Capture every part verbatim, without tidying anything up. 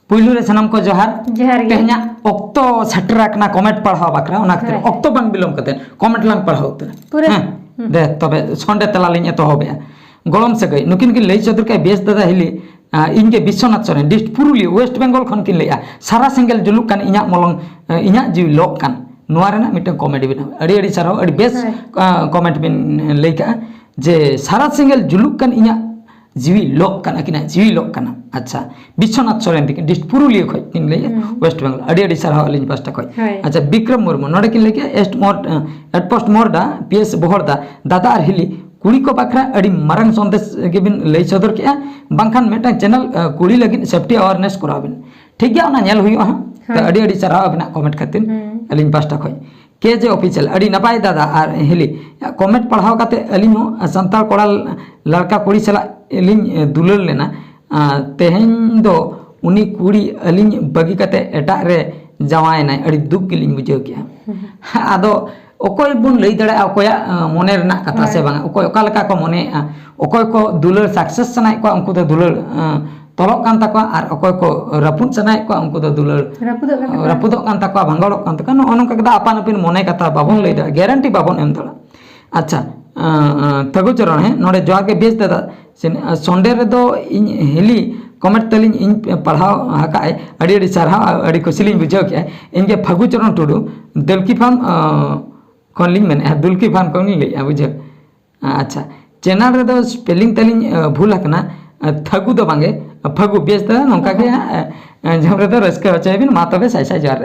ᱯᱩᱭᱞᱩ ᱨᱮ ᱥᱟᱱᱟᱢ ᱠᱚ ᱡᱚᱦᱟᱨ᱾ ᱡᱚᱦᱟᱨ ᱜᱮ᱾ ᱛᱮᱦᱮᱧᱟᱜ ᱚᱠᱛᱚ ᱥᱮᱴᱮᱨ ᱟᱠᱟᱱᱟ ᱠᱚᱢᱮᱱᱴ ᱯᱟᱲᱦᱟᱣ ᱵᱟᱠᱷᱨᱟ, ᱚᱱᱟ ᱠᱷᱟᱹᱛᱤᱨ ᱦᱳᱭ᱾ ᱚᱠᱛᱚ ᱵᱟᱝ ᱵᱤᱞᱚᱢ ᱠᱟᱛᱮ ᱠᱚᱢᱮᱱᱴ ᱞᱟᱝ ᱯᱟᱲᱦᱟᱣ ᱩᱛᱟᱹᱨᱟ᱾ ᱯᱩᱨᱟᱹ? ᱦᱮᱸ᱾ ᱫᱮ ᱛᱚᱵᱮ ᱥᱚᱸᱰᱮ ᱛᱮᱞᱟ ᱞᱤᱧ ᱮᱛᱚᱦᱚᱵᱮᱜᱼᱟ᱾ ᱜᱚᱲᱚᱢ ᱥᱟᱹᱜᱟᱹᱭ, ᱱᱩᱠᱤᱱ ᱠᱤᱱ ᱞᱟᱹᱭ ᱥᱚᱫᱚᱨ ᱠᱮᱫᱼᱟ, ᱵᱮᱥ ᱫᱟᱫᱟ ᱦᱤᱞᱤ, ᱟᱸ, ᱤᱧ ᱜᱮ ᱵᱤᱥᱥᱚᱱᱟᱛᱷ ᱥᱚᱨᱮᱱ, ᱰᱤᱥᱴ ᱯᱩᱨᱩᱞᱤᱭᱟᱹ, ᱳᱭᱮᱥᱴ ᱵᱮᱝᱜᱚᱞ ᱠᱷᱚᱱ ᱠᱤᱱ ᱞᱟᱹᱭᱮᱜᱼᱟ, ᱥᱟᱨᱟ ᱥᱮᱸᱜᱮᱞ ᱡᱩᱞᱩᱜ ᱠᱟᱱ ᱤᱧᱟᱹᱜ ᱢᱚᱞᱚᱝ, ᱟᱸ, ᱤᱧᱟᱹᱜ ᱡᱤᱣᱤ ᱞᱚᱜ ᱠᱟᱱ᱾ ᱱᱚᱣᱟ ᱨᱮᱱᱟᱜ ᱢᱤᱫᱴᱟᱝ ᱠᱚᱢᱮᱰᱤ ᱵᱮᱱᱟᱣ, ᱟᱹᱰᱤ ᱟᱹᱰᱤ ᱥᱟᱨᱦᱟᱣ, ᱟᱹᱰᱤ ᱵᱮᱥ, ᱦᱳᱭ᱾ ᱟᱸ, ᱠᱚᱢᱮᱱᱴ ᱵᱤᱱ ᱞᱟᱹᱭ ᱠᱟᱜᱼᱟ ᱡᱮ ᱥᱟᱨᱟ ᱥᱮᱸᱜᱮᱞ ᱡᱩᱞᱩᱜ ᱠᱟᱱ ᱤᱧᱟᱹᱜ ᱡᱤᱣᱤ ᱞᱚᱜ ᱠᱟᱱᱟ, ᱟᱹᱠᱤᱱᱟᱜ ᱡᱤᱣᱤ ᱞᱚᱜ ᱠᱟᱱᱟ᱾ ᱟᱪᱪᱷᱟ, ᱵᱤᱥᱥᱚᱱᱟᱛᱷ ᱥᱚᱨᱮᱱ ᱛᱤᱠᱤᱱ, ᱰᱤᱥᱴ ᱯᱩᱨᱩᱞᱤᱭᱟᱹ ᱠᱷᱚᱡ ᱠᱤᱱ ᱞᱟᱹᱭᱮᱫᱼᱟ, ᱦᱩᱸ᱾ ᱳᱭᱮᱥᱴ ᱵᱮᱝᱜᱚᱞ᱾ ᱟᱹᱰᱤ ᱟᱹᱰᱤ ᱥᱟᱨᱦᱟᱣ ᱟᱹᱞᱤᱧ ᱯᱟᱥᱴᱟ ᱠᱷᱚᱡ᱾ ᱦᱳᱭ᱾ ᱟᱪᱪᱷᱟ, ᱵᱤᱠᱨᱚᱢ ᱢᱩᱨᱢᱩ ᱱᱚᱰᱮ ᱠᱤᱱ ᱞᱟᱹᱭ ᱠᱮᱫᱼᱟ, ᱮᱥᱴ ᱢᱚᱨ-, ᱮ, ᱮᱴᱯᱳᱥᱴ ᱢᱚᱨᱰᱟ, ᱯᱤ ᱮᱥ ᱵᱚᱦᱚᱲᱫᱟ, ᱫᱟᱫᱟ ᱟᱨ ᱦᱤᱞᱤ, ᱠᱩᱲᱤ ᱠᱚ ᱵᱟᱠᱷᱨᱟ ᱟᱹᱰᱤ ᱢᱟᱨᱟᱝ ᱥᱚᱱᱫᱮᱥ ᱜᱮᱵᱤᱱ ᱞᱟᱹᱭ ᱥᱚᱫᱚᱨ ᱠᱮᱫᱼᱟ, ᱵᱟᱝᱠᱷᱟᱱ ᱢᱤᱫᱴᱟᱝ ᱪᱮᱱᱮᱞ, ᱮ, ᱠᱩᱲᱤ ᱞᱟᱹᱜᱤᱫ ᱥᱮᱯᱴᱤ ᱟᱣᱟᱨᱱᱮᱥ ᱠᱚᱨᱟᱣ ᱵᱤᱱ᱾ ᱴᱷᱤᱠ ᱜᱮᱭᱟ, ᱚᱱᱟ ᱧᱮᱞ ᱦᱩᱭᱩᱜᱼᱟ ᱦᱟᱸᱜ᱾ ᱛᱚ, ᱦᱳᱭ᱾ ᱟᱹᱰᱤ ᱟᱹᱰᱤ ᱥᱟᱨᱦᱟᱣ ᱟᱹᱵᱤᱱᱟᱜ ᱠᱚᱢᱮᱱᱴ ᱠᱷᱟᱹᱛᱤᱨ ᱦᱩᱸ᱾ ᱟᱹᱞᱤᱧ ᱯᱟᱥᱴᱟ ᱠᱷᱚᱡ᱾ ᱠᱮ ᱡᱮ ᱚᱯᱷᱤᱥᱤᱭᱟᱞ, ᱟᱹᱰᱤ ᱱᱟᱯᱟᱭ ᱫᱟᱫᱟ ᱟᱨ ᱦᱤᱞᱤ, ᱠᱚᱢᱮᱱᱴ ᱯᱟᱲᱦᱟᱣ ᱠᱟᱛᱮ ᱟᱹᱞᱤᱧ ᱦᱚᱸ ᱥᱟᱱᱛᱟᱲ ᱠᱚᱲᱟ ᱞᱟᱲᱠᱟ ᱠᱩᱲᱤ ᱥᱟᱞᱟᱜ ᱞᱤᱧ ᱫᱩᱞᱟᱹᱲ ᱞᱮᱱᱟ᱾ ᱟᱨ ᱛᱮᱦᱮᱧ ᱫᱚ ᱩᱱᱤ ᱠᱩᱲᱤ ᱟᱹᱞᱤᱧ ᱵᱟᱹᱜᱤ ᱠᱟᱛᱮ ᱮᱴᱟᱜ ᱨᱮ ᱡᱟᱶᱟᱭᱮᱱᱟᱭ, ᱟᱹᱰᱤ ᱫᱩᱠ ᱜᱮᱞᱤᱧ ᱵᱩᱡᱷᱟᱹᱣ ᱠᱮᱜᱼᱟ᱾ ᱟᱫᱚ ᱚᱠᱚᱭ ᱵᱚᱱ ᱞᱟᱹᱭ ᱫᱟᱲᱮᱭᱟᱜᱼᱟ ᱚᱠᱚᱭᱟᱜ, ᱟᱸ, ᱢᱚᱱᱮ ᱨᱮᱱᱟᱜ ᱠᱟᱛᱷᱟ ᱥᱮ ᱦᱳᱭ᱾ ᱵᱟᱝ, ᱚᱠᱚᱭ ᱚᱠᱟ ᱞᱮᱠᱟ ᱠᱚ ᱢᱚᱱᱮᱭᱮᱜᱼᱟ, ᱚᱠᱚᱭ ᱠᱚ ᱫᱩᱞᱟᱹᱲ ᱥᱟᱠᱥᱮᱥ ᱥᱟᱱᱟᱭᱮᱫ ᱠᱚᱣᱟ ᱩᱱᱠᱩ ᱫᱚ ᱫᱩᱞᱟᱹᱲ, ᱟᱸ, ᱛᱚᱞᱚᱜ ᱠᱟᱱ ᱛᱟᱠᱚᱣᱟ, ᱟᱨ ᱚᱠᱚᱭ ᱠᱚ ᱨᱟᱹᱯᱩᱫ ᱥᱟᱱᱟᱭᱮᱫ ᱠᱚᱣᱟ ᱩᱱᱠᱩ ᱫᱚ ᱫᱩᱞᱟᱹᱲ ᱨᱟᱹᱯᱩᱫᱚᱜ ᱠᱟᱱ ᱛᱟᱠᱚᱣᱟ᱾ ᱨᱟᱹᱯᱩᱫᱚᱜ ᱠᱟᱱ ᱛᱟᱠᱚᱣᱟ, ᱵᱷᱟᱸᱜᱚᱲᱚᱜ ᱠᱟᱱ ᱛᱟᱠᱚᱣᱟ᱾ ᱱᱚᱜᱼᱚ ᱱᱚᱝᱠᱟ ᱠᱟᱛᱮ ᱟᱯᱟᱱ ᱟᱹᱯᱤᱱ ᱢᱚᱱᱮ ᱠᱟᱛᱷᱟ ᱵᱟᱵᱚᱱ ᱞᱟᱹᱭ ᱫᱟᱲᱮᱭᱟᱜᱼᱟ, ᱜᱮᱨᱮᱱᱴᱤ ᱵᱟᱵᱚᱱ ᱮᱢ ᱫᱟᱲᱮᱭᱟᱜᱼᱟ᱾ ᱟᱪᱪᱷᱟ, ᱟᱸ, ᱟᱸ, ᱛᱷᱟᱹᱜᱩ ᱪᱚᱨᱚᱬ, ᱦᱮᱸ, ᱱᱚᱰᱮ ᱡᱚᱦᱟᱨ ᱜᱮ ᱵᱮᱥ ᱫᱟᱫᱟ᱾ ᱥᱮ, ᱟᱸ, ᱥᱚᱱᱰᱮ ᱨᱮᱫᱚ ᱤᱧ ᱦᱤᱞᱤ ᱠᱚᱢᱮᱱᱴ ᱛᱟᱹᱞᱤᱧ ᱤᱧ ᱯᱟᱲᱦᱟᱣ ᱟᱠᱟᱫᱼᱟᱭ, ᱟᱹᱰᱤ ᱟᱹᱰᱤ ᱥᱟᱨᱦᱟᱣ, ᱟᱹᱰᱤ ᱠᱩᱥᱤ ᱞᱤᱧ ᱵᱩᱡᱷᱟᱹᱣ ᱠᱮᱜᱼᱟ᱾ ᱤᱧ ᱜᱮ ᱯᱷᱟᱹᱜᱩ ᱪᱚᱨᱚᱬ ᱴᱩᱰᱩ, ᱫᱩᱞᱠᱤ ᱯᱷᱟᱨᱢ, ᱟᱸ, ᱠᱷᱚᱱ ᱞᱤᱧ ᱢᱮᱱᱮᱫᱼᱟ, ᱫᱩᱞᱠᱤ ᱯᱷᱟᱨᱢ ᱠᱷᱚᱱ ᱞᱤᱧ ᱞᱟᱹᱭᱮᱫᱼᱟ, ᱵᱩᱡᱷᱟᱹᱣ᱾ ᱟᱪᱪᱷᱟ, ᱪᱮᱱᱮᱞ ᱨᱮᱫᱚ ᱥᱯᱮᱞᱤᱝ ᱛᱟᱹᱞᱤᱧ, ᱟᱸ, ᱵᱷᱩᱞ ᱟᱠᱟᱱᱟ, ᱟᱸ, ᱛᱷᱟᱹᱜᱩ ᱫᱚ ᱵᱟᱝᱜᱮ, ᱯᱷᱟᱹᱜᱩ᱾ ᱵᱮᱥ ᱫᱟᱫᱟ, ᱱᱚᱝᱠᱟ ᱜᱮ ᱦᱟᱸᱜ, ᱟᱸ, ᱡᱚᱢ ᱨᱮᱫᱚ ᱨᱟᱹᱥᱠᱟᱹ ᱦᱚᱪᱚᱭ ᱵᱤᱱ᱾ ᱢᱟ ᱛᱚᱵᱮ ᱥᱟᱭ ᱥᱟᱭ ᱡᱚᱦᱟᱨ᱾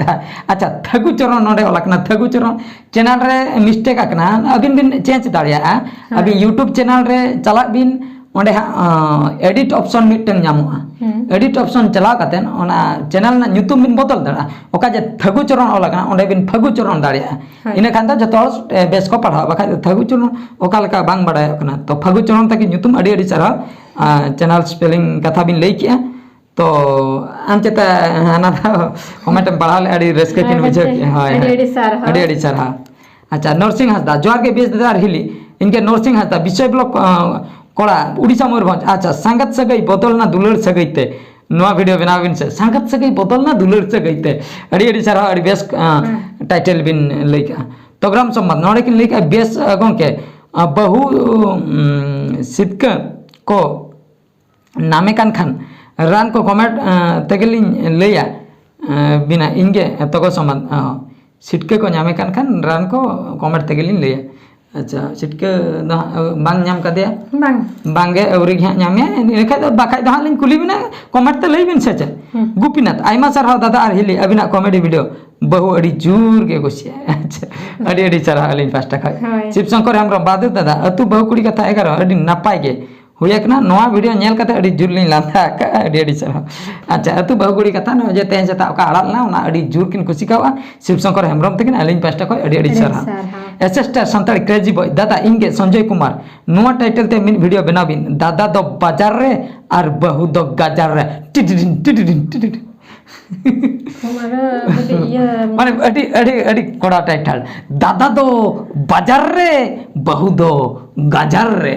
ᱟᱪᱪᱷᱟ, ᱛᱷᱟᱹᱜᱩ ᱪᱚᱨᱚᱱ ᱱᱚᱰᱮ ᱚᱞ ᱟᱠᱟᱱᱟ, ᱛᱷᱟᱹᱜᱩ ᱪᱚᱨᱚᱱ ᱪᱮᱱᱮᱞ ᱨᱮ ᱢᱤᱥᱴᱮᱠ ᱟᱠᱟᱱᱟ, ᱟᱹᱵᱤᱱ ᱵᱤᱱ ᱪᱮᱧᱡᱽ ᱫᱟᱲᱮᱭᱟᱜᱼᱟ᱾ ᱦᱳᱭ᱾ ᱟᱹᱵᱤᱱ YouTube ᱪᱮᱱᱮᱞ ᱨᱮ ᱪᱟᱞᱟᱜ ᱵᱤᱱ, ᱚᱸᱰᱮ ᱦᱟᱸᱜ, ᱟᱸ, ᱮᱰᱤᱴ ᱚᱯᱥᱚᱱ ᱢᱤᱫᱴᱟᱝ ᱧᱟᱢᱚᱜᱼᱟ᱾ ᱦᱩᱸ᱾ ᱮᱰᱤᱴ ᱚᱯᱥᱚᱱ ᱪᱟᱞᱟᱣ ᱠᱟᱛᱮᱫ ᱚᱱᱟ ᱪᱮᱱᱮᱞ ᱨᱮᱱᱟᱜ ᱧᱩᱛᱩᱢ ᱵᱤᱱ ᱵᱚᱫᱚᱞ ᱫᱟᱲᱮᱭᱟᱜᱼᱟ᱾ ᱚᱠᱟ ᱡᱮ ᱛᱷᱟᱹᱜᱩ ᱪᱚᱨᱚᱱ ᱚᱞ ᱟᱠᱟᱱᱟ, ᱚᱸᱰᱮ ᱵᱤᱱ ᱯᱷᱟᱹᱜᱩ ᱪᱚᱨᱚᱱ ᱫᱟᱲᱮᱭᱟᱜᱼᱟ᱾ ᱦᱳᱭ᱾ ᱤᱱᱟᱹ ᱠᱷᱟᱱ ᱫᱚ ᱡᱚᱛᱚ ᱦᱚᱲ, ᱮ, ᱵᱮᱥ ᱠᱚ ᱯᱟᱲᱦᱟᱣᱟ᱾ ᱵᱟᱠᱷᱟᱡ ᱫᱚ ᱛᱷᱟᱹᱜᱩ ᱪᱚᱨᱚᱱ ᱚᱠᱟ ᱞᱮᱠᱟ ᱵᱟᱝ ᱵᱟᱲᱟᱭᱚᱜ ᱠᱟᱱᱟ᱾ ᱛᱚ ᱯᱷᱟᱹᱜᱩ ᱪᱚᱨᱚᱱ ᱛᱟᱹᱠᱤᱱ ᱧᱩᱛᱩᱢ, ᱟᱹᱰᱤ ᱟᱹᱰᱤ ᱥᱟᱨᱦᱟᱣ᱾ ᱟᱨ ᱪᱮᱱᱮᱞ ᱥᱯᱮᱞᱤᱝ ᱠᱟᱛᱷᱟ ᱵᱤᱱ ᱞᱟᱹᱭ ᱠᱮᱜᱼᱟ᱾ ᱛᱚ ᱟᱢ ᱪᱮᱛᱟ ᱦᱟᱱᱟ ᱫᱷᱟᱣ ᱠᱚᱢᱮᱱᱴ ᱮᱢ ᱯᱟᱲᱦᱟᱣ ᱞᱮᱫᱼᱟ, ᱟᱹᱰᱤ ᱨᱟᱹᱥᱠᱟᱹ ᱠᱤᱱ ᱦᱮᱸ, ᱵᱩᱡᱷᱟᱹᱣ ᱦᱮᱸ, ᱠᱮᱜᱼᱟ᱾ ᱦᱳᱭ, ᱟᱹᱰᱤ ᱦᱳᱭ᱾ ᱟᱹᱰᱤ ᱥᱟᱨᱦᱟᱣ᱾ ᱟᱹᱰᱤ ᱟᱹᱰᱤ ᱥᱟᱨᱦᱟᱣ᱾ ᱟᱪᱪᱷᱟ, ᱱᱚᱨᱥᱤᱝ ᱦᱟᱸᱥᱫᱟ, ᱡᱚᱦᱟᱨ ᱜᱮ ᱵᱮᱥ ᱫᱟᱫᱟ ᱟᱨ ᱦᱤᱞᱤ᱾ ᱤᱧ ᱜᱮ ᱱᱚᱨᱥᱤᱝ ᱦᱟᱸᱥᱫᱟ, ᱵᱤᱥᱚᱭ ᱵᱞᱚᱠ, ᱟᱸ, ᱠᱚᱲᱟ, ᱩᱰᱤᱥᱟ ᱢᱚᱭᱩᱨᱵᱷᱚᱸᱡᱽ᱾ ᱟᱪᱪᱷᱟ, ᱥᱟᱸᱜᱟᱛ ᱥᱟᱹᱜᱟᱹᱭ ᱵᱚᱫᱚᱞ ᱮᱱᱟ ᱫᱩᱞᱟᱹᱲ ᱥᱟᱹᱜᱟᱹᱭ ᱛᱮ᱾ ᱱᱚᱣᱟ ᱵᱷᱤᱰᱤᱭᱳ ᱵᱮᱱᱟᱣ ᱵᱤᱱ ᱥᱮ, ᱥᱟᱸᱜᱟᱛ ᱥᱟᱹᱜᱟᱹᱭ ᱵᱚᱫᱚᱞ ᱱᱟ ᱫᱩᱞᱟᱹᱲ ᱥᱟᱹᱜᱟᱹᱭ ᱛᱮ᱾ ᱟᱹᱰᱤ ᱟᱹᱰᱤ ᱥᱟᱨᱦᱟᱣ, ᱟᱹᱰᱤ ᱵᱮᱥ ᱴᱟᱭᱴᱮᱞ ᱵᱤᱱ ᱞᱟᱹᱭ ᱠᱟᱜᱼᱟ᱾ ᱛᱚᱜᱽᱨᱟᱢ ᱥᱚᱢᱵᱟᱫ ᱱᱚᱰᱮ ᱠᱤᱱ ᱞᱟᱹᱭ ᱠᱟᱜᱼᱟ, ᱵᱮᱥ ᱜᱚᱢᱠᱮ, ᱵᱟᱹᱦᱩ ᱥᱤᱫᱠᱟᱹ ᱠᱚ ᱱᱟᱢᱮ ᱠᱟᱱ ᱠᱷᱟᱱ ᱨᱟᱱ ᱠᱚ ᱠᱚᱢᱮᱱᱴ ᱛᱮᱜᱮᱞᱤᱧ ᱞᱟᱹᱭᱟ ᱵᱤᱱᱟ ᱤᱧᱜᱮ ᱛᱚᱜᱚ ᱥᱚᱢᱟᱱ᱾ ᱥᱤᱴᱠᱟᱹ ᱠᱚ ᱧᱟᱢᱮ ᱠᱟᱱ ᱠᱷᱟᱱ ᱨᱟᱱ ᱠᱚ ᱠᱚᱢᱮᱱᱴ ᱛᱮᱜᱮᱞᱤᱧ ᱞᱟᱹᱭᱟ᱾ ᱟᱪᱪᱷᱟ, ᱥᱤᱴᱠᱟᱹ ᱫᱚ ᱦᱟᱸᱜ ᱵᱟᱝ ᱧᱟᱢ ᱠᱟᱫᱮᱭᱟ? ᱵᱟᱝ᱾ ᱵᱟᱝᱜᱮ, ᱟᱹᱣᱨᱤ ᱜᱮ ᱦᱟᱸᱜ ᱧᱟᱢᱮᱭᱟ᱾ ᱤᱱᱟᱹ ᱠᱷᱟᱡ ᱫᱚ, ᱵᱟᱠᱷᱟᱡ ᱫᱚ ᱦᱟᱸᱜ ᱞᱤᱧ ᱠᱩᱞᱤ ᱵᱤᱱᱟ, ᱠᱚᱢᱮᱱᱴ ᱛᱮ ᱞᱟᱹᱭ ᱵᱤᱱ ᱥᱮ ᱪᱮᱫ? ᱦᱩᱸ᱾ ᱜᱳᱯᱤᱱᱟᱛᱷ, ᱟᱭᱢᱟ ᱥᱟᱨᱦᱟᱣ ᱫᱟᱫᱟ ᱟᱨ ᱦᱤᱞᱤ, ᱟᱹᱵᱤᱱᱟᱜ ᱠᱚᱢᱮᱰᱤ ᱵᱷᱤᱰᱤᱭᱳ ᱵᱟᱹᱦᱩ ᱟᱹᱰᱤ ᱡᱳᱨ ᱜᱮ ᱠᱩᱥᱤᱭᱟᱜᱼᱟ᱾ ᱟᱪᱪᱷᱟ, ᱟᱹᱰᱤ ᱟᱹᱰᱤ ᱥᱟᱨᱦᱟᱣ ᱟᱹᱞᱤᱧ ᱯᱟᱦᱴᱟ ᱠᱷᱚᱡ᱾ ᱦᱳᱭ᱾ ᱥᱤᱵ ᱥᱚᱝᱠᱚᱨ ᱦᱮᱢᱵᱨᱚᱢ, ᱵᱟᱫᱩ ᱫᱟᱫᱟ, ᱟᱹᱛᱩ ᱵᱟᱹᱦᱩ ᱠᱩᱲᱤ ᱠᱟᱛᱷᱟ ᱮᱜᱟᱨᱚ, ᱟᱹᱰᱤ ᱱᱟᱯᱟᱭ ᱜᱮ ᱦᱩᱭ ᱟᱠᱟᱱᱟ᱾ ᱱᱚᱣᱟ ᱵᱷᱤᱰᱤᱭᱳ ᱧᱮᱞ ᱠᱟᱛᱮ ᱟᱹᱰᱤ ᱡᱳᱨ ᱞᱤᱧ ᱞᱟᱸᱫᱟ ᱟᱠᱟᱫᱼᱟ᱾ ᱟᱹᱰᱤ ᱟᱹᱰᱤ ᱥᱟᱨᱦᱟᱣ᱾ ᱟᱪᱪᱷᱟ, ᱟᱹᱛᱩ ᱵᱟᱹᱦᱩ ᱠᱩᱲᱤ ᱠᱟᱛᱷᱟ ᱱᱚᱜᱼᱚᱭ ᱡᱮ ᱛᱮᱦᱮᱧ ᱥᱮᱛᱟᱜ ᱚᱠᱟ ᱟᱲᱟᱜ ᱞᱮᱱᱟ, ᱚᱱᱟ ᱟᱹᱰᱤ ᱡᱳᱨ ᱠᱤᱱ ᱠᱩᱥᱤ ᱠᱟᱣᱟ᱾ ᱥᱤᱵ ᱥᱚᱝᱠᱚᱨ ᱦᱮᱢᱵᱨᱚᱢ ᱛᱟᱹᱠᱤᱱ ᱟᱹᱞᱤᱧ ᱯᱟᱦᱴᱟ ᱠᱷᱚᱱ ᱟᱹᱰᱤ ᱟᱹᱰᱤ ᱟᱹᱰᱤ ᱥᱟᱨᱦᱟᱣ᱾ ᱥᱟᱨᱦᱟᱣ᱾ ᱮᱥᱮᱥᱴᱟᱨ ᱥᱟᱱᱛᱟᱲᱤ ᱠᱨᱮᱡᱤ ᱵᱚᱭ, ᱫᱟᱫᱟ ᱤᱧ ᱜᱮ ᱥᱚᱧᱡᱚᱭ ᱠᱩᱢᱟᱨ, ᱱᱚᱣᱟ ᱴᱟᱭᱴᱮᱞ ᱛᱮ ᱢᱤᱫ ᱵᱷᱤᱰᱤᱭᱳ ᱵᱮᱱᱟᱣ ᱵᱤᱱ, ᱫᱟᱫᱟ ᱫᱚ ᱵᱟᱡᱟᱨ ᱨᱮ ᱟᱨ ᱵᱟᱹᱦᱩ ᱫᱚ ᱜᱟᱡᱟᱲ ᱨᱮ᱾ ᱴᱤᱰᱤᱰᱤᱱ, ᱴᱤᱰᱤᱰᱤᱱ, ᱴᱤᱰᱤᱰᱤᱱ᱾ ᱚᱱᱟ ᱫᱚ ᱠᱟᱹᱴᱤᱡ ᱤᱭᱟᱹ ᱢᱟᱱᱮ ᱟᱹᱰᱤ ᱟᱹᱰᱤ ᱟᱹᱰᱤ ᱠᱚᱲᱟ ᱴᱟᱭᱴᱮᱞ, ᱫᱟᱫᱟ ᱫᱚ ᱵᱟᱡᱟᱨ ᱨᱮ, ᱵᱟᱹᱦᱩ ᱫᱚ ᱜᱟᱡᱟᱲ ᱨᱮ᱾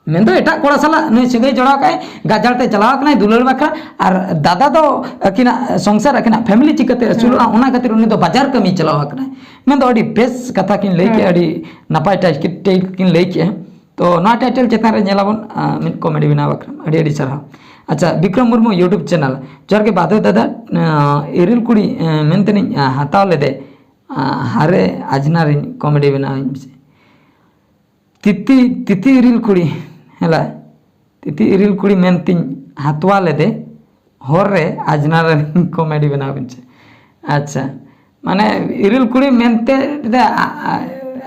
ᱢᱮᱱᱫᱚ ᱮᱴᱟᱜ ᱠᱚᱲᱟ ᱥᱟᱞᱟᱜ ᱱᱩᱭ ᱥᱟᱹᱜᱟᱹᱭ ᱡᱚᱲᱟᱣ ᱠᱟᱜᱼᱟᱭ, ᱜᱟᱡᱟᱲ ᱛᱮ ᱪᱟᱞᱟᱣ ᱠᱟᱱᱟᱭ ᱫᱩᱞᱟᱹᱲ ᱵᱟᱠᱷᱨᱟ, ᱟᱨ ᱫᱟᱫᱟ ᱫᱚ ᱟᱹᱠᱤᱱᱟᱜ ᱥᱚᱝᱥᱟᱨ, ᱟᱹᱠᱤᱱᱟᱜ ᱯᱷᱮᱢᱤᱞᱤ ᱪᱤᱠᱟᱹᱛᱮ ᱟᱹᱥᱩᱞᱚᱜᱼᱟ, ᱦᱮᱸ᱾ ᱚᱱᱟ ᱠᱷᱟᱹᱛᱤᱨ ᱩᱱᱤ ᱫᱚ ᱵᱟᱡᱟᱨ ᱠᱟᱹᱢᱤ ᱪᱟᱞᱟᱣ ᱟᱠᱟᱱᱟᱭ᱾ ᱢᱮᱱᱫᱚ ᱟᱹᱰᱤ ᱵᱮᱥ ᱠᱟᱛᱷᱟ ᱠᱤᱱ ᱞᱟᱹᱭ ᱠᱮᱜᱼᱟ, ᱦᱮᱸ᱾ ᱟᱹᱰᱤ ᱱᱟᱯᱟᱭ ᱴᱟᱭᱤᱴ ᱠᱤᱱ ᱞᱟᱹᱭ ᱠᱮᱜᱼᱟ᱾ ᱛᱚ ᱱᱚᱣᱟ ᱴᱟᱭᱴᱮᱞ ᱪᱮᱛᱟᱱ ᱨᱮ ᱧᱮᱞᱟᱵᱚᱱ, ᱟᱸ, ᱢᱤᱫ ᱠᱚᱢᱮᱰᱤ ᱵᱮᱱᱟᱣ ᱵᱟᱠᱷᱨᱟ᱾ ᱟᱹᱰᱤ ᱟᱹᱰᱤ ᱥᱟᱨᱦᱟᱣ᱾ ᱟᱪᱪᱷᱟ, ᱵᱤᱠᱨᱚᱢ ᱢᱩᱨᱢᱩ YouTube ᱪᱮᱱᱮᱞ, ᱡᱚᱦᱟᱨ ᱜᱮ ᱵᱟᱫᱚ ᱫᱟᱫᱟ, ᱟᱸ, ᱤᱨᱤᱞ ᱠᱩᱲᱤ, ᱟᱸ, ᱢᱮᱱᱛᱮᱱᱤᱧ, ᱟᱸ, ᱦᱟᱛᱟᱣ ᱞᱮᱫᱮ, ᱟᱸ, ᱦᱟᱨᱮ ᱟᱡᱽᱱᱟᱨᱤᱧ ᱠᱚᱢᱮᱰᱤ ᱵᱮᱱᱟᱣ ᱟᱹᱧ ᱢᱮᱥᱮ᱾ ᱛᱤᱛᱤ, ᱛᱤᱛᱤ ᱤᱨᱤᱞ ᱠᱩᱲᱤ, ᱦᱮᱞᱟ, ᱛᱤᱛᱤ ᱤᱨᱤᱞ ᱠᱩᱲᱤ ᱢᱮᱱᱛᱤᱧ ᱦᱟᱛᱣᱟ ᱞᱮᱫᱮ, ᱦᱚᱨ ᱨᱮ ᱟᱡᱽᱱᱟᱨ ᱨᱮᱱ ᱠᱚᱢᱮᱰᱤ ᱵᱮᱱᱟᱣ ᱵᱤᱱ ᱥᱮ᱾ ᱟᱪᱪᱷᱟ, ᱢᱟᱱᱮ ᱤᱨᱤᱞ ᱠᱩᱲᱤ ᱢᱮᱱᱛᱮ ᱫᱮ, ᱟ,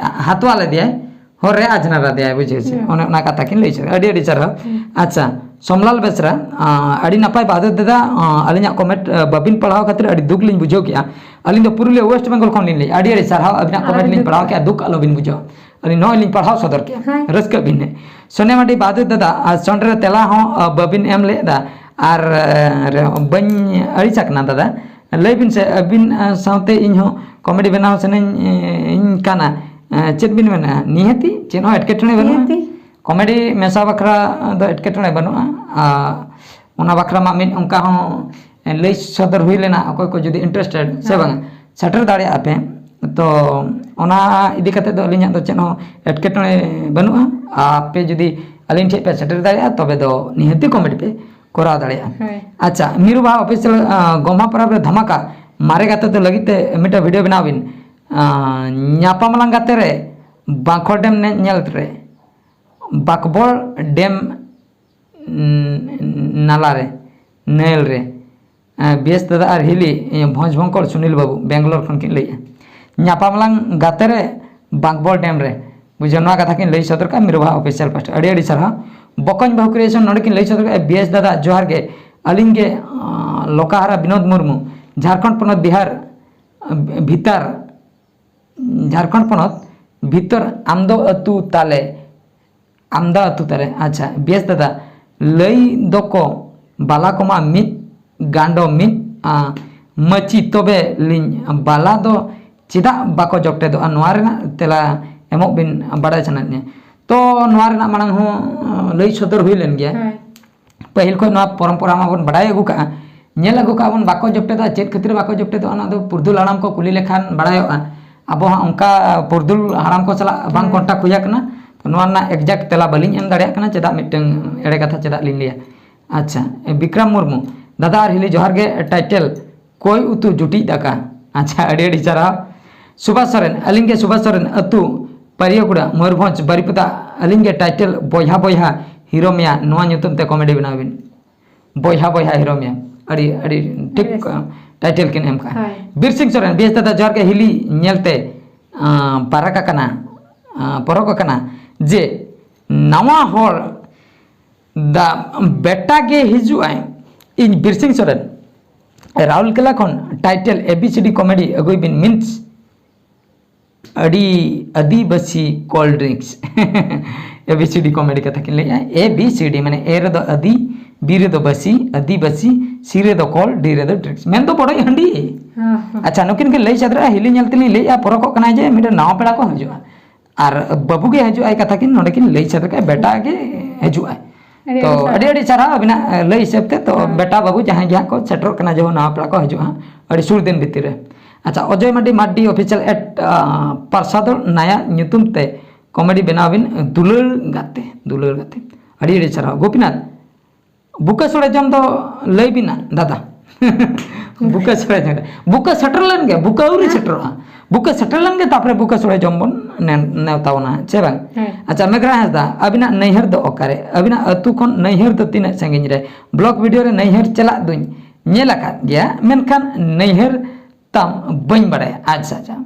ᱟ, ᱦᱟᱛᱣᱟ ᱞᱮᱫᱮᱭᱟᱭ, ᱦᱚᱨ ᱨᱮ ᱟᱡᱽᱱᱟᱨ ᱟᱫᱮᱭᱟᱭ, ᱵᱩᱡᱷᱟᱹᱣ ᱥᱮ? ᱦᱩᱸ᱾ ᱚᱱᱮ ᱚᱱᱟ ᱠᱟᱛᱷᱟ ᱠᱤᱱ ᱞᱟᱹᱭ ᱦᱚᱪᱚ ᱠᱮᱫᱟ᱾ ᱟᱹᱰᱤ ᱟᱹᱰᱤ ᱥᱟᱨᱦᱟᱣ᱾ ᱦᱩᱸ᱾ ᱟᱪᱪᱷᱟ, ᱥᱳᱢᱞᱟᱞ ᱵᱮᱥᱨᱟ, ᱟ, ᱟᱹᱰᱤ ᱱᱟᱯᱟᱭ ᱵᱟᱫᱚ ᱫᱟᱫᱟ, ᱟ, ᱟᱹᱞᱤᱧᱟᱜ ᱠᱚᱢᱮᱱᱴ, ᱟ, ᱵᱟᱹᱵᱤᱱ ᱯᱟᱲᱦᱟᱣ ᱠᱷᱟᱹᱛᱤᱨ ᱟᱹᱰᱤ ᱫᱩᱠ ᱞᱤᱧ ᱵᱩᱡᱷᱟᱹᱣ ᱠᱮᱜᱼᱟ᱾ ᱟᱹᱞᱤᱧ ᱫᱚ ᱯᱩᱨᱩᱞᱤᱭᱟᱹ ᱳᱭᱮᱥᱴ ᱵᱮᱝᱜᱚᱞ ᱠᱷᱚᱱ ᱞᱤᱧ ᱞᱟᱹᱭᱮᱫᱼᱟ᱾ ᱟᱹᱰᱤ ᱟᱹᱰᱤ ᱥᱟᱨᱦᱟᱣ, ᱟᱹᱵᱤᱱᱟᱜ ᱠᱚᱢᱮᱱᱴ ᱟᱹᱰᱤ ᱞᱤᱧ ᱫᱩᱠ᱾ ᱯᱟᱲᱦᱟᱣ ᱠᱮᱜᱼᱟ, ᱫᱩᱠ ᱟᱞᱚᱵᱤᱱ ᱵᱩᱡᱷᱟᱹᱣᱟ᱾ ᱟᱹᱞᱤᱧ ᱱᱚᱜᱼᱚᱭ ᱞᱤᱧ ᱯᱟᱲᱦᱟᱣ ᱥᱚᱫᱚᱨ ᱠᱮᱜᱼᱟ᱾ ᱦᱳᱭ᱾ ᱨᱟᱹᱥᱠᱟᱹᱜ ᱵᱤᱱ ᱦᱮᱸ᱾ ᱥᱚᱱᱮ ᱢᱟᱹᱰᱤ ᱵᱟᱫᱩ ᱫᱟᱫᱟ, ᱟᱨ ᱥᱚᱸᱰ ᱨᱮ ᱛᱮᱞᱟ ᱦᱚᱸ, ᱟ, ᱵᱟᱹᱵᱤᱱ ᱮᱢ ᱞᱮᱫᱟ᱾ ᱟᱨ, ᱟ, ᱨᱮ, ᱵᱟᱹᱧ ᱟᱹᱲᱤᱥ ᱟᱠᱟᱱᱟ ᱫᱟᱫᱟ᱾ ᱞᱟᱹᱭ ᱵᱤᱱ ᱥᱮ, ᱟᱹᱵᱤᱱ, ᱟ, ᱥᱟᱶᱛᱮ ᱤᱧ ᱦᱚᱸ ᱠᱚᱢᱮᱰᱤ ᱵᱮᱱᱟᱣ ᱥᱟᱱᱟᱧ, ᱮ, ᱤᱧ ᱠᱟᱱᱟ᱾ ᱮ, ᱪᱮᱫ ᱵᱤᱱ ᱢᱮᱱᱟ? ᱱᱤᱦᱟᱹᱛᱤ ᱪᱮᱫ ᱦᱚᱸ ᱮᱴᱠᱮᱴᱚᱬᱮ ᱵᱟᱹᱱᱩᱜᱼᱟ᱾ ᱱᱤᱦᱟᱹᱛᱤ᱾ ᱠᱚᱢᱮᱰᱤ ᱢᱮᱥᱟ ᱵᱟᱠᱷᱨᱟ ᱫᱚ ᱮᱴᱠᱮᱴᱚᱬᱮ ᱵᱟᱹᱱᱩᱜᱼᱟ᱾ ᱟᱨ ᱚᱱᱟ ᱵᱟᱠᱷᱨᱟ ᱢᱟ ᱢᱤᱫ ᱚᱱᱠᱟ ᱦᱚᱸ ᱞᱟᱹᱭ ᱥᱚᱫᱚᱨ ᱦᱩᱭ ᱞᱮᱱᱟ, ᱚᱠᱚᱭ ᱠᱚ ᱡᱩᱫᱤ interested ᱥᱮ ᱦᱮᱸ᱾ ᱵᱟᱝ, ᱥᱮᱴᱮᱨ ᱫᱟᱲᱮᱭᱟᱜᱼᱟ ᱯᱮ᱾ ᱛᱚ ᱚᱱᱟ ᱤᱫᱤ ᱠᱟᱛᱮ ᱫᱚ ᱟᱹᱞᱤᱧᱟᱜ ᱫᱚ ᱪᱮᱫ ᱦᱚᱸ ᱮᱴᱠᱮᱴᱚᱬᱮ ᱵᱟᱹᱱᱩᱜᱼᱟ᱾ ᱟᱯᱮ ᱡᱩᱫᱤ ᱟᱹᱞᱤᱧ ᱴᱷᱮᱱ ᱯᱮ ᱥᱮᱴᱮᱨ ᱫᱟᱲᱮᱭᱟᱜᱼᱟ, ᱛᱚᱵᱮ ᱫᱚ ᱱᱤᱦᱟᱹᱛᱤ comedy ᱯᱮ ᱠᱚᱨᱟᱣ ᱫᱟᱲᱮᱭᱟᱜᱼᱟ᱾ ᱦᱳᱭ᱾ ᱟᱪᱪᱷᱟ, ᱢᱤᱨᱩ ᱵᱟᱦᱟ official, ᱟᱸ, ᱜᱚᱢᱦᱟ ᱯᱚᱨᱚᱵᱽ ᱨᱮ ᱫᱷᱟᱢᱟᱠᱟ, ᱢᱟᱨᱮ ᱜᱟᱛᱮ ᱫᱚ ᱞᱟᱹᱜᱤᱫ ᱛᱮ ᱢᱤᱫᱴᱟᱝ video ᱵᱮᱱᱟᱣ ᱵᱤᱱ᱾ ᱟᱸ, ᱧᱟᱯᱟᱢ ᱟᱞᱟᱝ ᱜᱟᱛᱮ ᱨᱮ, ᱵᱟᱸᱠᱷᱚᱲ ᱰᱮᱢ ᱧᱮ-, ᱧᱮᱞ ᱨᱮ, ᱵᱟᱠᱵᱚᱲ ᱰᱮᱢ, ᱩᱸ, ᱱᱟᱞᱟ ᱨᱮ, ᱱᱟᱹᱭᱮᱞ ᱨᱮ, ᱮᱸ, ᱵᱤ ᱮᱥ ᱫᱟᱫᱟ ᱟᱨ ᱦᱤᱞᱤ, ᱤᱭᱟᱹ, ᱵᱷᱚᱸᱡᱽ ᱵᱷᱚᱝᱠᱚᱲ ᱥᱩᱱᱤᱞ ᱵᱟᱹᱵᱩ, ᱵᱮᱝᱜᱟᱞᱳᱨ ᱠᱷᱚᱱ ᱠᱤᱱ ᱞᱟᱹᱭᱮᱜᱼᱟ᱾ ᱧᱟᱯᱟᱢ ᱟᱞᱟᱝ ᱜᱟᱛᱮ ᱨᱮ, ᱵᱟᱸᱠᱵᱚᱲ ᱰᱮᱢ ᱨᱮ᱾ ᱵᱩᱡᱷᱟᱹᱣ, ᱱᱚᱣᱟ ᱠᱟᱛᱷᱟ ᱠᱤᱱ ᱞᱟᱹᱭ ᱥᱚᱫᱚᱨ ᱠᱟᱜᱼᱟ ᱢᱤᱨᱩ ᱵᱟᱦᱟ official ᱯᱟᱥᱴᱟ᱾ ᱟᱹᱰᱤ ᱟᱹᱰᱤ ᱥᱟᱨᱦᱟᱣ᱾ ᱵᱚᱠᱚᱧ ᱵᱟᱹᱦᱩ creation ᱱᱚᱰᱮ ᱠᱤᱱ ᱞᱟᱹᱭ ᱥᱚᱫᱚᱨ ᱠᱟᱜᱼᱟ, ᱵᱤ ᱮᱥ ᱫᱟᱫᱟ ᱡᱚᱦᱟᱨ ᱜᱮ᱾ ᱟᱹᱞᱤᱧ ᱜᱮ, ᱟᱸ, ᱞᱚᱠᱟᱦᱟᱨᱟ ᱵᱤᱱᱳᱫ ᱢᱩᱨᱢᱩ, ᱡᱷᱟᱲᱠᱷᱚᱸᱰ ᱯᱚᱱᱚᱛ ᱵᱤᱦᱟᱨ, ᱟᱸ, ᱵᱷᱤᱛᱟᱨ, ᱡᱷᱟᱲᱠᱷᱚᱸᱰ ᱯᱚᱱᱚᱛ ᱵᱷᱤᱛᱚᱨ ᱟᱢᱫᱚ ᱟᱹᱛᱩ ᱛᱟᱞᱮ, ᱟᱢᱫᱟ ᱟᱹᱛᱩ ᱛᱟᱞᱮ᱾ ᱟᱪᱪᱷᱟ, ᱵᱮᱥ ᱫᱟᱫᱟ, ᱞᱟᱹᱭ ᱫᱚᱠᱚ ᱵᱟᱞᱟ ᱠᱚᱢᱟ ᱢᱤᱫ ᱜᱟᱸᱰᱚ ᱢᱤᱫ, ᱟ, ᱢᱟᱹᱪᱤ, ᱛᱚᱵᱮ ᱞᱤᱧ ᱵᱟᱞᱟ ᱫᱚ ᱪᱮᱫᱟᱜ ᱵᱟᱠᱚ ᱡᱚᱴᱮᱫᱚᱜᱼᱟ? ᱱᱚᱣᱟ ᱨᱮᱱᱟᱜ ᱛᱮᱞᱟ ᱮᱢᱚᱜ ᱵᱤᱱ, ᱵᱟᱰᱟᱭ ᱥᱟᱱᱟᱭᱮᱫ ᱞᱤᱧᱟ᱾ ᱛᱚ ᱱᱚᱣᱟ ᱨᱮᱱᱟᱜ ᱢᱟᱲᱟᱝ ᱦᱚᱸ, ᱟ, ᱞᱟᱹᱭ ᱥᱚᱫᱚᱨ ᱦᱩᱭ ᱞᱮᱱ ᱜᱮᱭᱟ᱾ ᱦᱳᱭ᱾ ᱯᱟᱹᱦᱤᱞ ᱠᱷᱚᱱ ᱱᱚᱣᱟ ᱯᱚᱨᱚᱢᱯᱚᱨᱟ ᱢᱟᱵᱚᱱ ᱵᱟᱰᱟᱭ ᱟᱹᱜᱩ ᱠᱟᱜᱼᱟ, ᱧᱮᱞ ᱟᱹᱜᱩ ᱠᱟᱜᱼᱟ ᱵᱚᱱ, ᱵᱟᱠᱚ ᱡᱚᱴᱮᱫᱚᱜᱼᱟ᱾ ᱪᱮᱫ ᱠᱷᱟᱹᱛᱤᱨ ᱵᱟᱠᱚ ᱡᱚᱴᱮᱫᱚᱜᱼᱟ, ᱚᱱᱟ ᱫᱚ ᱯᱩᱨᱩᱫᱷᱩᱞ ᱦᱟᱲᱟᱢ ᱠᱚ ᱠᱩᱞᱤ ᱞᱮᱠᱷᱟᱱ ᱵᱟᱲᱟᱭᱚᱜᱼᱟ᱾ ᱟᱵᱚ ᱦᱟᱸᱜ ᱚᱱᱠᱟ ᱯᱩᱨᱩᱫᱷᱩᱞ ᱦᱟᱲᱟᱢ ᱠᱚ ᱥᱟᱞᱟᱜ ᱵᱟᱝ ᱦᱮᱸ᱾ Contact ᱦᱩᱭ ᱟᱠᱟᱱᱟ, ᱛᱚ ᱱᱚᱣᱟ ᱨᱮᱱᱟᱜ exact ᱛᱮᱞᱟ ᱵᱟᱹᱞᱤᱧ ᱮᱢ ᱫᱟᱲᱮᱭᱟᱜ ᱠᱟᱱᱟ᱾ ᱪᱮᱫᱟᱜ ᱢᱤᱫᱴᱟᱝ ᱮᱲᱮ ᱠᱟᱛᱷᱟ ᱪᱮᱫᱟᱜ ᱞᱤᱧ ᱞᱟᱹᱭᱟ? ᱟᱪᱪᱷᱟ, ᱵᱤᱠᱨᱚᱢ ᱢᱩᱨᱢᱩ, ᱫᱟᱫᱟ ᱟᱨ ᱦᱤᱞᱤ ᱡᱚᱦᱟᱨ ᱜᱮ, title ᱠᱚᱭ ᱩᱛᱩ ᱡᱩᱴᱤᱡ ᱫᱟᱠᱟ᱾ ᱟᱪᱪᱷᱟ, ᱟᱹᱰᱤ ᱟᱹᱰᱤ ᱥᱟᱨᱦᱟᱣ᱾ ᱥᱩᱵᱷᱟᱥ ᱥᱚᱨᱮᱱ, ᱟᱹᱞᱤᱧ ᱜᱮ ᱥᱩᱵᱷᱟᱥ ᱥᱚᱨᱮᱱ, ᱟᱹᱛᱩ ᱯᱟᱹᱨᱤᱭᱟᱹᱜᱩᱲᱟ, ᱢᱚᱭᱩᱨᱵᱷᱚᱸᱡᱽ, ᱵᱟᱨᱤᱯᱚᱫᱟ᱾ ᱟᱹᱞᱤᱧ ᱜᱮ title ᱵᱚᱭᱦᱟ ᱵᱚᱭᱦᱟ ᱦᱤᱨᱳ ᱢᱮᱭᱟ, ᱱᱚᱣᱟ ᱧᱩᱛᱩᱢ ᱛᱮ comedy ᱵᱮᱱᱟᱣ ᱵᱤᱱ᱾ ᱵᱚᱭᱦᱟ ᱵᱚᱭᱦᱟ ᱦᱤᱨᱳ ᱢᱮᱭᱟ, ᱟᱹᱰᱤ ᱟᱹᱰᱤ ᱴᱷᱤᱠ, ᱵᱮᱥ᱾ Title ᱠᱤᱱ ᱮᱢ ᱠᱟᱜᱼᱟ᱾ ᱦᱳᱭ᱾ ᱵᱤᱨ ᱥᱤᱝ ᱥᱚᱨᱮᱱ, ᱵᱮᱥ ᱫᱟᱫᱟ ᱡᱚᱦᱟᱨ ᱜᱮ, ᱦᱤᱞᱤ ᱧᱮᱞᱛᱮ, ᱟᱸ, ᱯᱟᱨᱟᱠ ᱟᱠᱟᱱᱟ, ᱟᱸ, ᱯᱚᱨᱚᱠ ᱟᱠᱟᱱᱟ ᱡᱮ ᱱᱟᱣᱟ ᱦᱚᱲ ᱫᱟ ᱵᱮᱴᱟ ᱜᱮ ᱦᱤᱡᱩᱜ ᱟᱭ᱾ ᱤᱧ ᱵᱤᱨ ᱥᱤᱝ ᱥᱚᱨᱮᱱ, ᱨᱟᱣᱩᱞᱠᱮᱞᱟ ᱠᱷᱚᱱ title A B C D comedy ᱟᱹᱜᱩᱭ ᱵᱤᱱ, means ᱟᱹᱰᱤ ᱟᱹᱫᱤᱵᱟᱹᱥᱤ cold drinks᱾ A B C D comedy ᱠᱟᱛᱷᱟ ᱠᱤᱱ ᱞᱟᱹᱭᱮᱜᱼᱟ, A B C D ᱢᱟᱱᱮ A ᱨᱮᱫᱚ ᱟᱹᱫᱤ, B ᱨᱮᱫᱚ ᱵᱟᱹᱥᱤ, ᱟᱹᱫᱤᱵᱟᱹᱥᱤ, C ᱨᱮᱫᱚ cold, D ᱨᱮᱫᱚ drinks, ᱢᱮᱱᱫᱚ ᱵᱚᱰᱚᱡ ᱦᱟᱺᱰᱤ᱾ ᱦᱮᱸ, ᱦᱮᱸ᱾ ᱟᱪᱪᱷᱟ, ᱱᱩᱠᱤᱱ ᱠᱤᱱ ᱞᱟᱹᱭ ᱥᱚᱫᱚᱨᱮᱜᱼᱟ, ᱦᱤᱞᱤ ᱧᱮᱞ ᱛᱮᱞᱤᱧ ᱞᱟᱹᱭᱮᱜᱼᱟ, ᱯᱚᱨᱚᱠᱚᱜ ᱠᱟᱱᱟᱭ ᱡᱮ ᱢᱤᱫᱴᱮᱱ ᱱᱟᱣᱟ ᱯᱮᱲᱟ ᱠᱚ ᱦᱤᱡᱩᱜᱼᱟ᱾ ᱟᱨ ᱵᱟᱹᱵᱩ ᱜᱮ ᱦᱤᱡᱩᱜ ᱟᱭ, ᱠᱟᱛᱷᱟ ᱠᱤᱱ ᱱᱚᱰᱮ ᱠᱤᱱ ᱞᱟᱹᱭ ᱥᱚᱫᱚᱨ ᱠᱮᱜᱼᱟ, ᱵᱮᱴᱟ ᱜᱮ ᱦᱤᱡᱩᱜ ᱟᱭ᱾ ᱟᱹᱰᱤ ᱛᱚ ᱟᱹᱰᱤ ᱥᱟᱨᱦᱟᱣ᱾ ᱟᱹᱰᱤ ᱟᱹᱰᱤ ᱥᱟᱨᱦᱟᱣ ᱟᱹᱵᱤᱱᱟᱜ ᱞᱟᱹᱭ ᱦᱤᱥᱟᱹᱵ ᱛᱮ᱾ ᱛᱚ ᱵᱮᱴᱟ ᱵᱟᱹᱵᱩ ᱡᱟᱦᱟᱸᱭ ᱜᱮ ᱦᱟᱸᱜ ᱠᱚ ᱥᱮᱴᱮᱨᱚᱜ ᱠᱟᱱᱟ, ᱡᱮᱢᱚᱱ ᱱᱟᱣᱟ ᱯᱮᱲᱟ ᱠᱚ ᱦᱤᱡᱩᱜᱼᱟ ᱦᱟᱸᱜ ᱟᱹᱰᱤ ᱥᱩᱨ ᱫᱤᱱ ᱵᱷᱤᱛᱤᱨ ᱨᱮ᱾ ᱟᱪᱪᱷᱟ, ᱚᱡᱚᱭ ᱢᱟᱨᱰᱤ, ᱢᱟᱨᱰᱤ ᱚᱯᱷᱤᱥᱤᱭᱟᱞ ᱮᱴ ᱯᱟᱨᱥᱟᱫᱚᱞ ᱱᱟᱭᱟ ᱧᱩᱛᱩᱢ ᱛᱮ ᱠᱚᱢᱮᱰᱤ ᱵᱮᱱᱟᱣ ᱵᱤᱱ, ᱫᱩᱞᱟᱹᱲ ᱜᱟᱛᱮ, ᱫᱩᱞᱟᱹᱲ ᱜᱟᱛᱮ᱾ ᱟᱹᱰᱤ ᱟᱹᱰᱤ ᱥᱟᱨᱦᱟᱣ ᱜᱳᱯᱤᱱᱟᱛᱷ᱾ ᱵᱩᱠᱟᱹ ᱥᱚᱲᱮ ᱡᱚᱢ ᱫᱚ ᱞᱟᱹᱭ ᱵᱤᱱᱟ ᱫᱟᱫᱟ᱾ ᱵᱩᱠᱟᱹ ᱥᱚᱲᱮ ᱡᱚᱢ ᱨᱮ᱾ ᱵᱩᱠᱟᱹ ᱥᱮᱴᱮᱨ ᱞᱮᱱ ᱜᱮ, ᱵᱩᱠᱟᱹ ᱟᱹᱣᱨᱤ ᱥᱮᱴᱮᱨᱚᱜᱼᱟ᱾ ᱵᱩᱠᱟᱹ ᱥᱮᱴᱮᱨ ᱞᱮᱱ ᱜᱮ, ᱛᱟᱨᱯᱚᱨᱮ ᱵᱩᱠᱟᱹ ᱥᱚᱲᱮ ᱡᱚᱢ ᱵᱚᱱ ᱱᱮ-, ᱱᱮᱣᱛᱟ ᱵᱚᱱᱟ, ᱪᱮ ᱵᱟᱝ? ᱦᱮᱸ᱾ ᱟᱪᱪᱷᱟ, ᱢᱮᱜᱷᱨᱟ ᱦᱟᱸᱥᱫᱟ, ᱟᱹᱵᱤᱱᱟᱜ ᱱᱟᱹᱭᱦᱟᱹᱨ ᱫᱚ ᱚᱠᱟᱨᱮ? ᱟᱹᱵᱤᱱᱟᱜ ᱟᱹᱛᱩ ᱠᱷᱚᱱ ᱱᱟᱹᱭᱦᱟᱹᱨ ᱫᱚ ᱛᱤᱱᱟᱹᱜ ᱥᱟᱺᱜᱤᱧ ᱨᱮ? ᱵᱞᱚᱠ ᱵᱷᱤᱰᱤᱭᱳ ᱨᱮ ᱱᱟᱹᱭᱦᱟᱹᱨ ᱪᱟᱞᱟᱜ ᱫᱩᱧ ᱧᱮᱞ ᱟᱠᱟᱫ ᱜᱮᱭᱟ, ᱢᱮᱱᱠᱷᱟᱱ ᱱᱟᱹᱭᱦᱟᱹᱨ ᱛᱟᱢ ᱵᱟᱹᱧ ᱵᱟᱲᱟᱭᱟ᱾ ᱟᱪᱪᱷᱟ, ᱟᱪᱪᱷᱟ᱾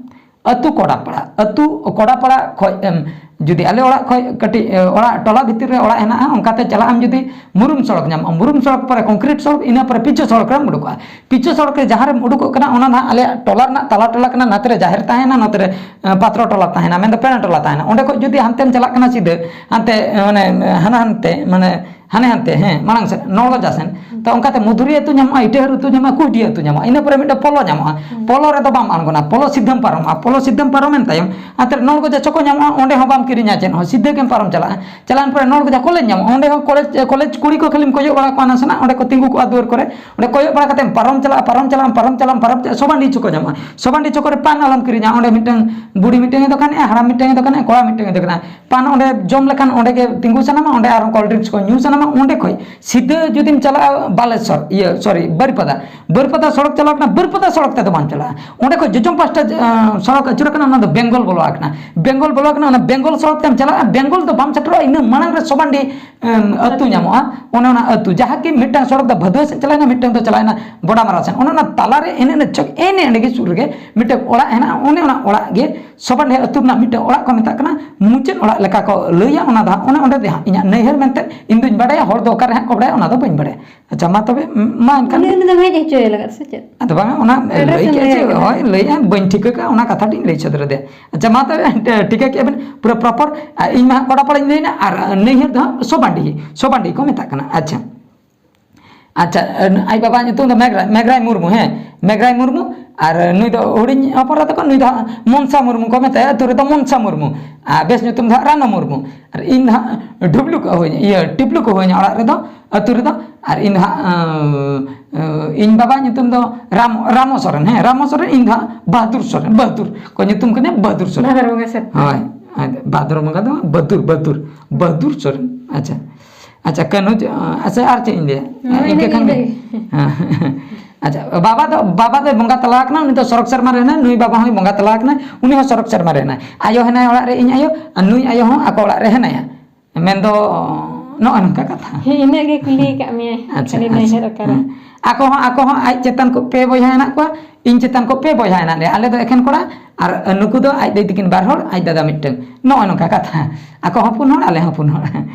ᱟᱹᱛᱩ ᱠᱚᱲᱟᱯᱟᱲᱟ, ᱟᱹᱛᱩ ᱠᱚᱲᱟᱯᱟᱲᱟ ᱠᱷᱚᱡ ᱮᱢ, ᱡᱩᱫᱤ ᱟᱞᱮ ᱚᱲᱟᱜ ᱠᱷᱚᱡ ᱠᱟᱹᱴᱤᱡ, ᱮ, ᱚᱲᱟᱜ ᱴᱚᱞᱟ ᱵᱷᱤᱛᱤᱨ ᱨᱮ ᱚᱲᱟᱜ ᱦᱮᱱᱟᱜᱼᱟ, ᱚᱱᱠᱟᱛᱮ ᱪᱟᱞᱟᱜ ᱟᱢ ᱡᱩᱫᱤ ᱢᱩᱨᱩᱢ ᱥᱚᱲᱚᱠ ᱧᱟᱢᱚᱜᱼᱟ, ᱢᱩᱨᱩᱢ ᱥᱚᱲᱚᱠ ᱯᱚᱨᱮ ᱠᱚᱝᱠᱨᱤᱴ ᱥᱚᱲᱚᱠ, ᱤᱱᱟᱹ ᱯᱚᱨᱮ ᱯᱤᱪ ᱥᱚᱲᱚᱠ ᱨᱮᱢ ᱩᱰᱩᱠᱚᱜᱼᱟ᱾ ᱯᱤᱪ ᱥᱚᱲᱚᱠ ᱨᱮ ᱡᱟᱦᱟᱸ ᱨᱮᱢ ᱩᱰᱩᱠᱚᱜ ᱠᱟᱱᱟ, ᱚᱱᱟ ᱱᱟᱦᱟᱜ ᱟᱞᱮᱭᱟᱜ ᱴᱚᱞᱟ ᱨᱮᱱᱟᱜ ᱛᱟᱞᱟ ᱴᱚᱞᱟ ᱠᱟᱱᱟ, ᱱᱟᱛᱮ ᱨᱮ ᱡᱟᱦᱮᱨ ᱛᱟᱦᱮᱱᱟ, ᱱᱚᱛᱮ ᱨᱮ, ᱮ, ᱯᱟᱛᱨᱚ ᱴᱚᱞᱟ ᱛᱟᱦᱮᱱᱟ, ᱢᱮᱱᱫᱚ ᱯᱮᱲᱟ ᱴᱚᱞᱟ ᱛᱟᱦᱮᱱᱟ᱾ ᱚᱸᱰᱮ ᱠᱷᱚᱡ ᱡᱩᱫᱤ ᱦᱟᱱᱛᱮᱢ ᱪᱟᱞᱟᱜ ᱠᱟᱱᱟ ᱥᱤᱫᱷᱟᱹ, ᱦᱟᱱᱛᱮ, ᱮ, ᱢᱟᱱᱮ, ᱦᱟᱱᱟ ᱦᱟᱱᱛᱮ, ᱢᱟᱱᱮ, ᱦᱟᱱᱮ ᱦᱟᱱᱛᱮ, ᱦᱮᱸ, ᱢᱟᱲᱟᱝ ᱥᱮᱫ, ᱱᱚᱲᱜᱚᱡᱟ ᱥᱮᱱ᱾ ᱛᱚ, ᱚᱱᱠᱟᱛᱮ ᱢᱩᱫᱷᱩᱨᱤ ᱟᱹᱛᱩ ᱧᱟᱢᱚᱜᱼᱟ, ᱤᱴᱟᱹᱦᱟᱹᱨ ᱟᱹᱛᱩ ᱧᱟᱢᱚᱜᱼᱟ, ᱠᱩᱦᱰᱤ ᱟᱹᱛᱩ ᱧᱟᱢᱚᱜᱼᱟ, ᱤᱱᱟᱹ ᱯᱚᱨᱮ ᱢᱤᱫᱴᱮᱱ ᱯᱚᱞᱚ ᱧᱟᱢᱚᱜᱼᱟ᱾ ᱯᱚᱞᱚ ᱨᱮᱫᱚ ᱵᱟᱢ ᱟᱬᱜᱚᱱᱟ, ᱯᱚᱞᱚ ᱥᱤᱫᱷᱟᱹᱢ ᱯᱟᱨᱚᱢᱚᱜᱼᱟ᱾ ᱯᱚᱞᱚ ᱥᱤᱫᱷᱟᱹᱢ ᱯᱟᱨᱚᱢᱮᱱ ᱛᱟᱭᱚᱢ ᱦᱟᱱᱛᱮ ᱨᱮ ᱱᱚᱲᱜᱚᱡᱟ ᱪᱚᱠᱚ ᱧᱟᱢᱚᱜᱼᱟ, ᱚᱸᱰᱮ ᱦᱚᱸ ᱵᱟᱢ ᱠᱤᱨᱤᱧᱟ ᱪᱮᱫ ᱦᱚᱸ, ᱥᱤᱫᱷᱟᱹ ᱜᱮᱢ ᱯᱟᱨᱚᱢ ᱪᱟᱞᱟᱜᱼᱟ᱾ ᱪᱟᱞᱟᱣᱮᱱ ᱯᱚᱨᱮ ᱱᱚᱲᱜᱚᱡᱟ ᱠᱚᱞᱮᱡᱽ ᱧᱟᱢᱚᱜᱼᱟ, ᱚᱸᱰᱮ ᱦᱚᱸ ᱠᱚᱞᱮᱡᱽ, ᱠᱚᱞᱮᱡᱽ ᱠᱩᱲᱤ ᱠᱚ ᱠᱷᱟᱹᱞᱤᱢ ᱠᱚᱭᱚᱜ ᱵᱟᱲᱟ ᱠᱚᱣᱟ ᱱᱟᱥᱮᱱᱟᱜ, ᱚᱸᱰᱮ ᱠᱚ ᱛᱤᱸᱜᱩ ᱠᱚᱜᱼᱟ ᱫᱩᱣᱟᱹᱨ ᱠᱚᱨᱮ, ᱚᱸᱰᱮ ᱠᱚᱭᱚᱜ ᱵᱟᱲᱟ ᱠᱟᱛᱮᱢ ᱯᱟᱨᱚᱢ ᱪᱟᱞᱟᱜᱼᱟ, ᱯᱟᱨᱚᱢ ᱪᱟᱞᱟᱜᱼᱟ, ᱯᱟᱨᱚᱢ ᱪᱟᱞᱟᱜᱼᱟ, ᱥᱚᱵᱟᱱᱰᱤ ᱪᱚᱠᱚ ᱧᱟᱢᱚᱜᱼᱟ᱾ ᱥᱚᱵᱟᱱᱰᱤ ᱪᱚᱠᱚ ᱨᱮ ᱯᱟᱱ ᱟᱞᱚᱢ ᱠᱤᱨᱤᱧᱟ, ᱚᱸᱰᱮ ᱢᱤᱫᱴᱟᱝ ᱵᱩᱲᱦᱤ ᱢᱤᱫᱴᱟᱝ ᱮ ᱫᱚᱠᱟᱱᱮᱜᱼᱟ, ᱦᱟᱲᱟᱢ ᱢᱤᱫᱴᱟᱝ ᱮ ᱫᱚᱠᱟᱱᱮᱜᱼᱟ, ᱠᱚᱲᱟ ᱢᱤᱫᱴᱟᱝ ᱮ ᱫᱚᱠᱟᱱᱮᱜᱼᱟ᱾ ᱯᱟᱱ ᱚᱸᱰᱮ ᱡᱚᱢ ᱞᱮᱠᱷᱟᱱ ᱚᱸᱰᱮ ᱜᱮ ᱛᱤᱸᱜᱩ ᱥᱟᱱᱟᱢᱟ, ᱚᱸᱰᱮ ᱟᱨᱦᱚᱸ cold drinks ᱠᱚ ᱧᱩ ᱥᱟᱱᱟᱢᱟ᱾ ᱚᱸᱰᱮ ᱠᱷᱚᱡ ᱥᱤᱫᱷᱟᱹ ᱡᱩᱫᱤᱢ ᱪᱟᱞᱟᱜᱼᱟ ᱵᱟᱞᱮᱥᱚᱨ, ᱤᱭᱟᱹ, sorry, ᱵᱟᱹᱨᱤᱯᱟᱫᱟ, ᱵᱟᱹᱨᱤᱯᱟᱫᱟ ᱥᱚᱲᱚᱠ ᱪᱟᱞᱟᱣ ᱠᱟᱱᱟ, ᱵᱟᱹᱨᱤᱯᱟᱫᱟ ᱥᱚᱲᱚᱠ ᱛᱮᱫᱚ ᱵᱟᱢ ᱪᱟᱞᱟᱜᱼᱟ᱾ ᱚᱸᱰᱮ ᱠᱷᱚᱡ ᱡᱚᱡᱚᱢ ᱯᱟᱥᱴᱟ, ᱟᱸ, ᱥᱚᱲᱚᱠ ᱟᱹᱪᱩᱨ ᱟᱠᱟᱱᱟ, ᱚᱱᱟ ᱫᱚ ᱵᱮᱝᱜᱚᱞ ᱵᱚᱞᱚ ᱟᱠᱟᱱᱟ, ᱵᱮᱝᱜᱚᱞ ᱵᱚᱞᱚ ᱟᱠᱟᱱᱟ, ᱚᱱᱟ ᱵᱮᱝᱜᱚᱞ ᱥᱚᱲᱚᱠ ᱛᱮᱢ ᱪᱟᱞᱟᱜᱼᱟ, ᱵᱮᱝᱜᱚᱞ ᱫᱚ ᱵᱟᱢ ᱥᱮᱴᱮᱨᱚᱜᱼᱟ, ᱤᱱᱟᱹ ᱢᱟᱲᱟᱝ ᱨᱮ ᱥᱚᱵᱟᱱᱰᱤ, ᱟᱸ, ᱟᱹᱛᱩ ᱧᱟᱢᱚᱜᱼᱟ᱾ ᱚᱱᱮ ᱚᱱᱟ ᱟᱹᱛᱩ, ᱡᱟᱦᱟᱸ ᱠᱤ ᱢᱤᱫᱴᱟᱝ ᱥᱚᱲᱚᱠ ᱫᱚ ᱵᱷᱟᱫᱩᱣᱟ ᱥᱮᱫ ᱪᱟᱞᱟᱣᱮᱱᱟ, ᱢᱤᱫᱴᱟᱝ ᱫᱚ ᱪᱟᱞᱟᱣᱮᱱᱟ ᱵᱚᱰᱟᱢᱟᱨᱟ ᱥᱮᱫ, ᱚᱱᱮ ᱚᱱᱟ ᱛᱟᱞᱟᱨᱮ ᱮᱱᱮ ᱮᱱᱮ ᱪᱚᱠ, ᱮᱱᱮ ᱮᱱᱮ ᱜᱮ ᱥᱩᱨ ᱨᱮᱜᱮ ᱢᱤᱫᱴᱟᱝ ᱚᱲᱟᱜ ᱦᱮᱱᱟᱜᱼᱟ, ᱚᱱᱮ ᱚᱱᱟ ᱚᱲᱟᱜ ᱜᱮ ᱥᱚᱵᱟᱱᱰᱤ ᱟᱹᱛᱩ ᱨᱮᱱᱟᱜ ᱢᱤᱫᱴᱟᱝ ᱚᱲᱟᱜ ᱠᱚ ᱢᱮᱛᱟᱜ ᱠᱟᱱᱟ, ᱢᱩᱪᱟᱹᱫ ᱚᱲᱟᱜ ᱞᱮᱠᱟ ᱠᱚ ᱞᱟᱹᱭᱟ, ᱚᱱᱟ ᱫᱚ ᱦᱟᱸᱜ ᱚᱱᱮ ᱚᱸᱰᱮ ᱫᱚ ᱦᱟᱸᱜ ᱤᱧᱟᱹᱜ ᱱᱟᱹᱭᱦᱟᱹᱨ ᱢᱮᱱᱛᱮ ᱤᱧ ᱫᱩᱧ ᱵᱟᱲᱟᱭᱟ, ᱦᱚᱲ ᱫᱚ ᱚᱠᱟᱨᱮ ᱦᱟᱸᱜ ᱠᱚ ᱵᱟᱲᱟᱭᱟ, ᱚᱱᱟ ᱫᱚ ᱵᱟᱹᱧ ᱵᱟᱲᱟᱭᱟ᱾ ᱟᱪᱪᱷᱟ, ᱢᱟ ᱛᱚᱵᱮ, ᱢᱟ ᱮᱱᱠᱷᱟᱱ᱾ ᱩᱱᱤ ᱩᱱᱤ ᱫᱚ ᱦᱮᱡ ᱦᱚᱪᱚᱭᱮ ᱞᱟᱜᱟᱫ ᱥᱮ ᱪᱮᱫ? ᱟᱫᱚ ᱵᱟᱝᱟ, ᱚᱱᱟ Address ᱞᱟᱹᱭ ᱮᱢ ᱠᱮᱫᱼᱟ ᱞᱟᱹᱭ ᱡᱮ, ᱟᱠᱟᱫᱟ᱾ ᱦᱳᱭ, ᱞᱟᱹᱭᱮᱫᱼᱟ, ᱵᱟᱹᱧ ᱴᱷᱤᱠᱟᱹ ᱠᱟᱜᱼᱟ, ᱚᱱᱟ ᱠᱟᱛᱷᱟ ᱴᱤᱧ ᱞᱟᱹᱭ ᱥᱚᱫᱚᱨ ᱟᱫᱮᱭᱟ᱾ ᱟᱪᱪᱷᱟ, ᱢᱟ ᱛᱚᱵᱮ, ᱴᱷᱤᱠᱟᱹ ᱠᱮᱜᱼᱟ ᱵᱮᱱ, ᱯᱩᱨᱟᱹ proper, ᱟᱨ ᱤᱧ ᱢᱟ ᱦᱟᱸᱜ ᱠᱚᱲᱟ ᱯᱟᱲᱟᱧ ᱞᱟᱹᱭᱮᱱᱟ, ᱟᱨ ᱱᱟᱹᱭᱦᱟᱹᱨ ᱫᱚ ᱦᱟᱸᱜ ᱥᱚᱵᱟᱱᱰᱤ, ᱥᱚᱵᱟᱱᱰᱤ ᱠᱚ ᱢᱮᱛᱟᱜ ᱠᱟᱱᱟ᱾ ᱟᱪᱪᱷᱟ, ᱟᱪᱪᱷᱟ, ᱟᱡ ᱵᱟᱵᱟᱣᱟᱜ ᱧᱩᱛᱩᱢ ᱫᱚ ᱢᱮᱜᱽᱨᱟᱭ, ᱢᱮᱜᱽᱨᱟᱭ ᱢᱩᱨᱢᱩ, ᱦᱮᱸ, ᱢᱮᱜᱽᱨᱟᱭ ᱢᱩᱨᱢᱩ᱾ ᱟᱨ ᱱᱩᱭ ᱫᱚ ᱦᱩᱰᱤᱧ ᱦᱚᱯᱚᱱ ᱮᱨᱟ ᱛᱟᱠᱚ, ᱱᱩᱭ ᱫᱚ ᱦᱟᱸᱜ ᱢᱚᱱᱥᱟ ᱢᱩᱨᱢᱩ ᱠᱚ ᱢᱮᱛᱟᱭᱟ, ᱟᱹᱛᱩ ᱨᱮᱫᱚ ᱢᱚᱱᱥᱟ ᱢᱩᱨᱢᱩ᱾ ᱟᱨ ᱵᱮᱥ ᱧᱩᱛᱩᱢ ᱫᱚ ᱦᱟᱸᱜ ᱨᱟᱱᱟ ᱢᱩᱨᱢᱩ᱾ ᱟᱨ ᱤᱧ ᱫᱚ ᱦᱟᱸᱜ ᱰᱩᱵᱞᱩ ᱠᱚ ᱦᱩᱭ, ᱤᱭᱟᱹ, ᱴᱤᱯᱞᱩ ᱠᱚ ᱦᱩᱭ ᱚᱲᱟᱜ ᱨᱮᱫᱚ, ᱟᱹᱛᱩ ᱨᱮᱫᱚ᱾ ᱟᱨ ᱤᱧ ᱫᱚ ᱦᱟᱸᱜ, ᱟᱸ, ᱟᱸ, ᱤᱧ ᱵᱟᱵᱟ ᱧᱩᱛᱩᱢ ᱫᱚ ᱨᱟᱢ, ᱨᱟᱢᱚ ᱥᱚᱨᱮᱱ, ᱦᱮᱸ, ᱨᱟᱢᱚ ᱥᱚᱨᱮᱱ, ᱤᱧ ᱫᱚ ᱦᱟᱸᱜ ᱵᱟᱦᱟᱫᱩᱨ ᱥᱚᱨᱮᱱ, ᱵᱟᱦᱟᱫᱩᱨ ᱠᱚ ᱧᱩᱛᱩᱢ ᱠᱟᱱᱟ, ᱵᱟᱦᱟᱫᱩᱨ ᱥᱚᱨᱮᱱ᱾ ᱵᱷᱟᱫᱚᱨ ᱵᱚᱸᱜᱟ ᱥᱮᱫ᱾ ᱦᱳᱭ, ᱦᱳᱭ, ᱵᱷᱟᱫᱚᱨ ᱵᱚᱸᱜᱟ ᱫᱚ ᱵᱟᱦᱟᱫᱩᱨ, ᱵᱟᱦᱟᱫᱩᱨ, ᱵᱟᱦᱟᱫᱩᱨ ᱥᱚᱨᱮᱱ᱾ ᱟᱪᱪᱷᱟ, ᱟᱪᱪᱷᱟ, ᱠᱟᱹᱱᱦᱩ, ᱟᱪᱪᱷᱟ, ᱟᱨ ᱪᱮᱫ ᱤᱧ ᱞᱟᱹᱭᱟ? ᱦᱳᱭ, ᱤᱱᱠᱟᱹ ᱤᱱᱟᱹᱜᱮ ᱠᱷᱟᱱ ᱜᱮ᱾ ᱤᱧ ᱞᱟᱹᱭ᱾ ᱟᱪᱪᱷᱟ, ᱵᱟᱵᱟ ᱫᱚ, ᱵᱟᱵᱟ ᱫᱚᱭ ᱵᱚᱸᱜᱟ ᱛᱟᱞᱟ ᱟᱠᱟᱱᱟ, ᱩᱱᱤ ᱫᱚ ᱥᱚᱨᱚᱜᱽ ᱥᱮᱨᱢᱟ ᱨᱮ ᱦᱮᱱᱟᱭ, ᱱᱩᱭ ᱵᱟᱵᱟ ᱦᱚᱸᱭ ᱵᱚᱸᱜᱟ ᱛᱟᱞᱟ ᱟᱠᱟᱱᱟ, ᱩᱱᱤ ᱦᱚᱸ ᱥᱚᱨᱚᱜᱽ ᱥᱮᱨᱢᱟ ᱨᱮ ᱦᱮᱱᱟᱭ᱾ ᱟᱭᱳ ᱦᱮᱱᱟᱭ ᱚᱲᱟᱜ ᱨᱮ, ᱤᱧ ᱟᱭᱳ, ᱟᱨ ᱱᱩᱭ ᱟᱭᱳ ᱦᱚᱸ ᱟᱠᱚ ᱚᱲᱟᱜ ᱨᱮ ᱦᱮᱱᱟᱭᱟ᱾ ᱢᱮᱱᱫᱚ ᱱᱚᱜᱼᱚ ᱱᱚᱝᱠᱟ ᱠᱟᱛᱷᱟ᱾ ᱦᱮᱸ, ᱤᱱᱟᱹᱜ ᱜᱮ ᱠᱩᱞᱤ ᱟᱠᱟᱫ ᱢᱮᱭᱟᱭ᱾ ᱟᱪᱪᱷᱟ, ᱟᱹᱰᱤ ᱟᱪᱪᱷᱟ᱾ ᱱᱟᱹᱭᱦᱟᱹᱨ ᱚᱠᱟᱨᱮ? ᱦᱮᱸ᱾ ᱟᱠᱚ ᱦᱚᱸ, ᱟᱠᱚ ᱦᱚᱸ ᱟᱡ ᱪᱮᱛᱟᱱ ᱠᱚ ᱯᱮ ᱵᱚᱭᱦᱟ ᱦᱮᱱᱟᱜ ᱠᱚᱣᱟ, ᱤᱧ ᱪᱮᱛᱟᱱ ᱠᱚ ᱯᱮ ᱵᱚᱭᱦᱟ ᱦᱮᱱᱟᱜ ᱞᱮᱭᱟ᱾ ᱟᱞᱮ ᱫᱚ ᱮᱠᱷᱮᱱ ᱠᱚᱲᱟ, ᱟᱨ ᱱᱩᱠᱩ ᱫᱚ ᱟᱡ ᱫᱟᱹᱭ ᱛᱟᱹᱠᱤᱱ ᱵᱟᱨ ᱦᱚᱲ, ᱟᱡ ᱫᱟᱫᱟ ᱢᱤᱫᱴᱟᱝ᱾ ᱱᱚᱜᱼᱚ ᱱᱚᱝᱠᱟ ᱠᱟᱛᱷᱟ᱾ ᱟᱠᱚ ᱦᱚᱸ ᱯᱩᱱ ᱦᱚᱲ, ᱟᱞᱮ ᱦᱚᱸ ᱯᱩᱱ ᱦᱚᱲ᱾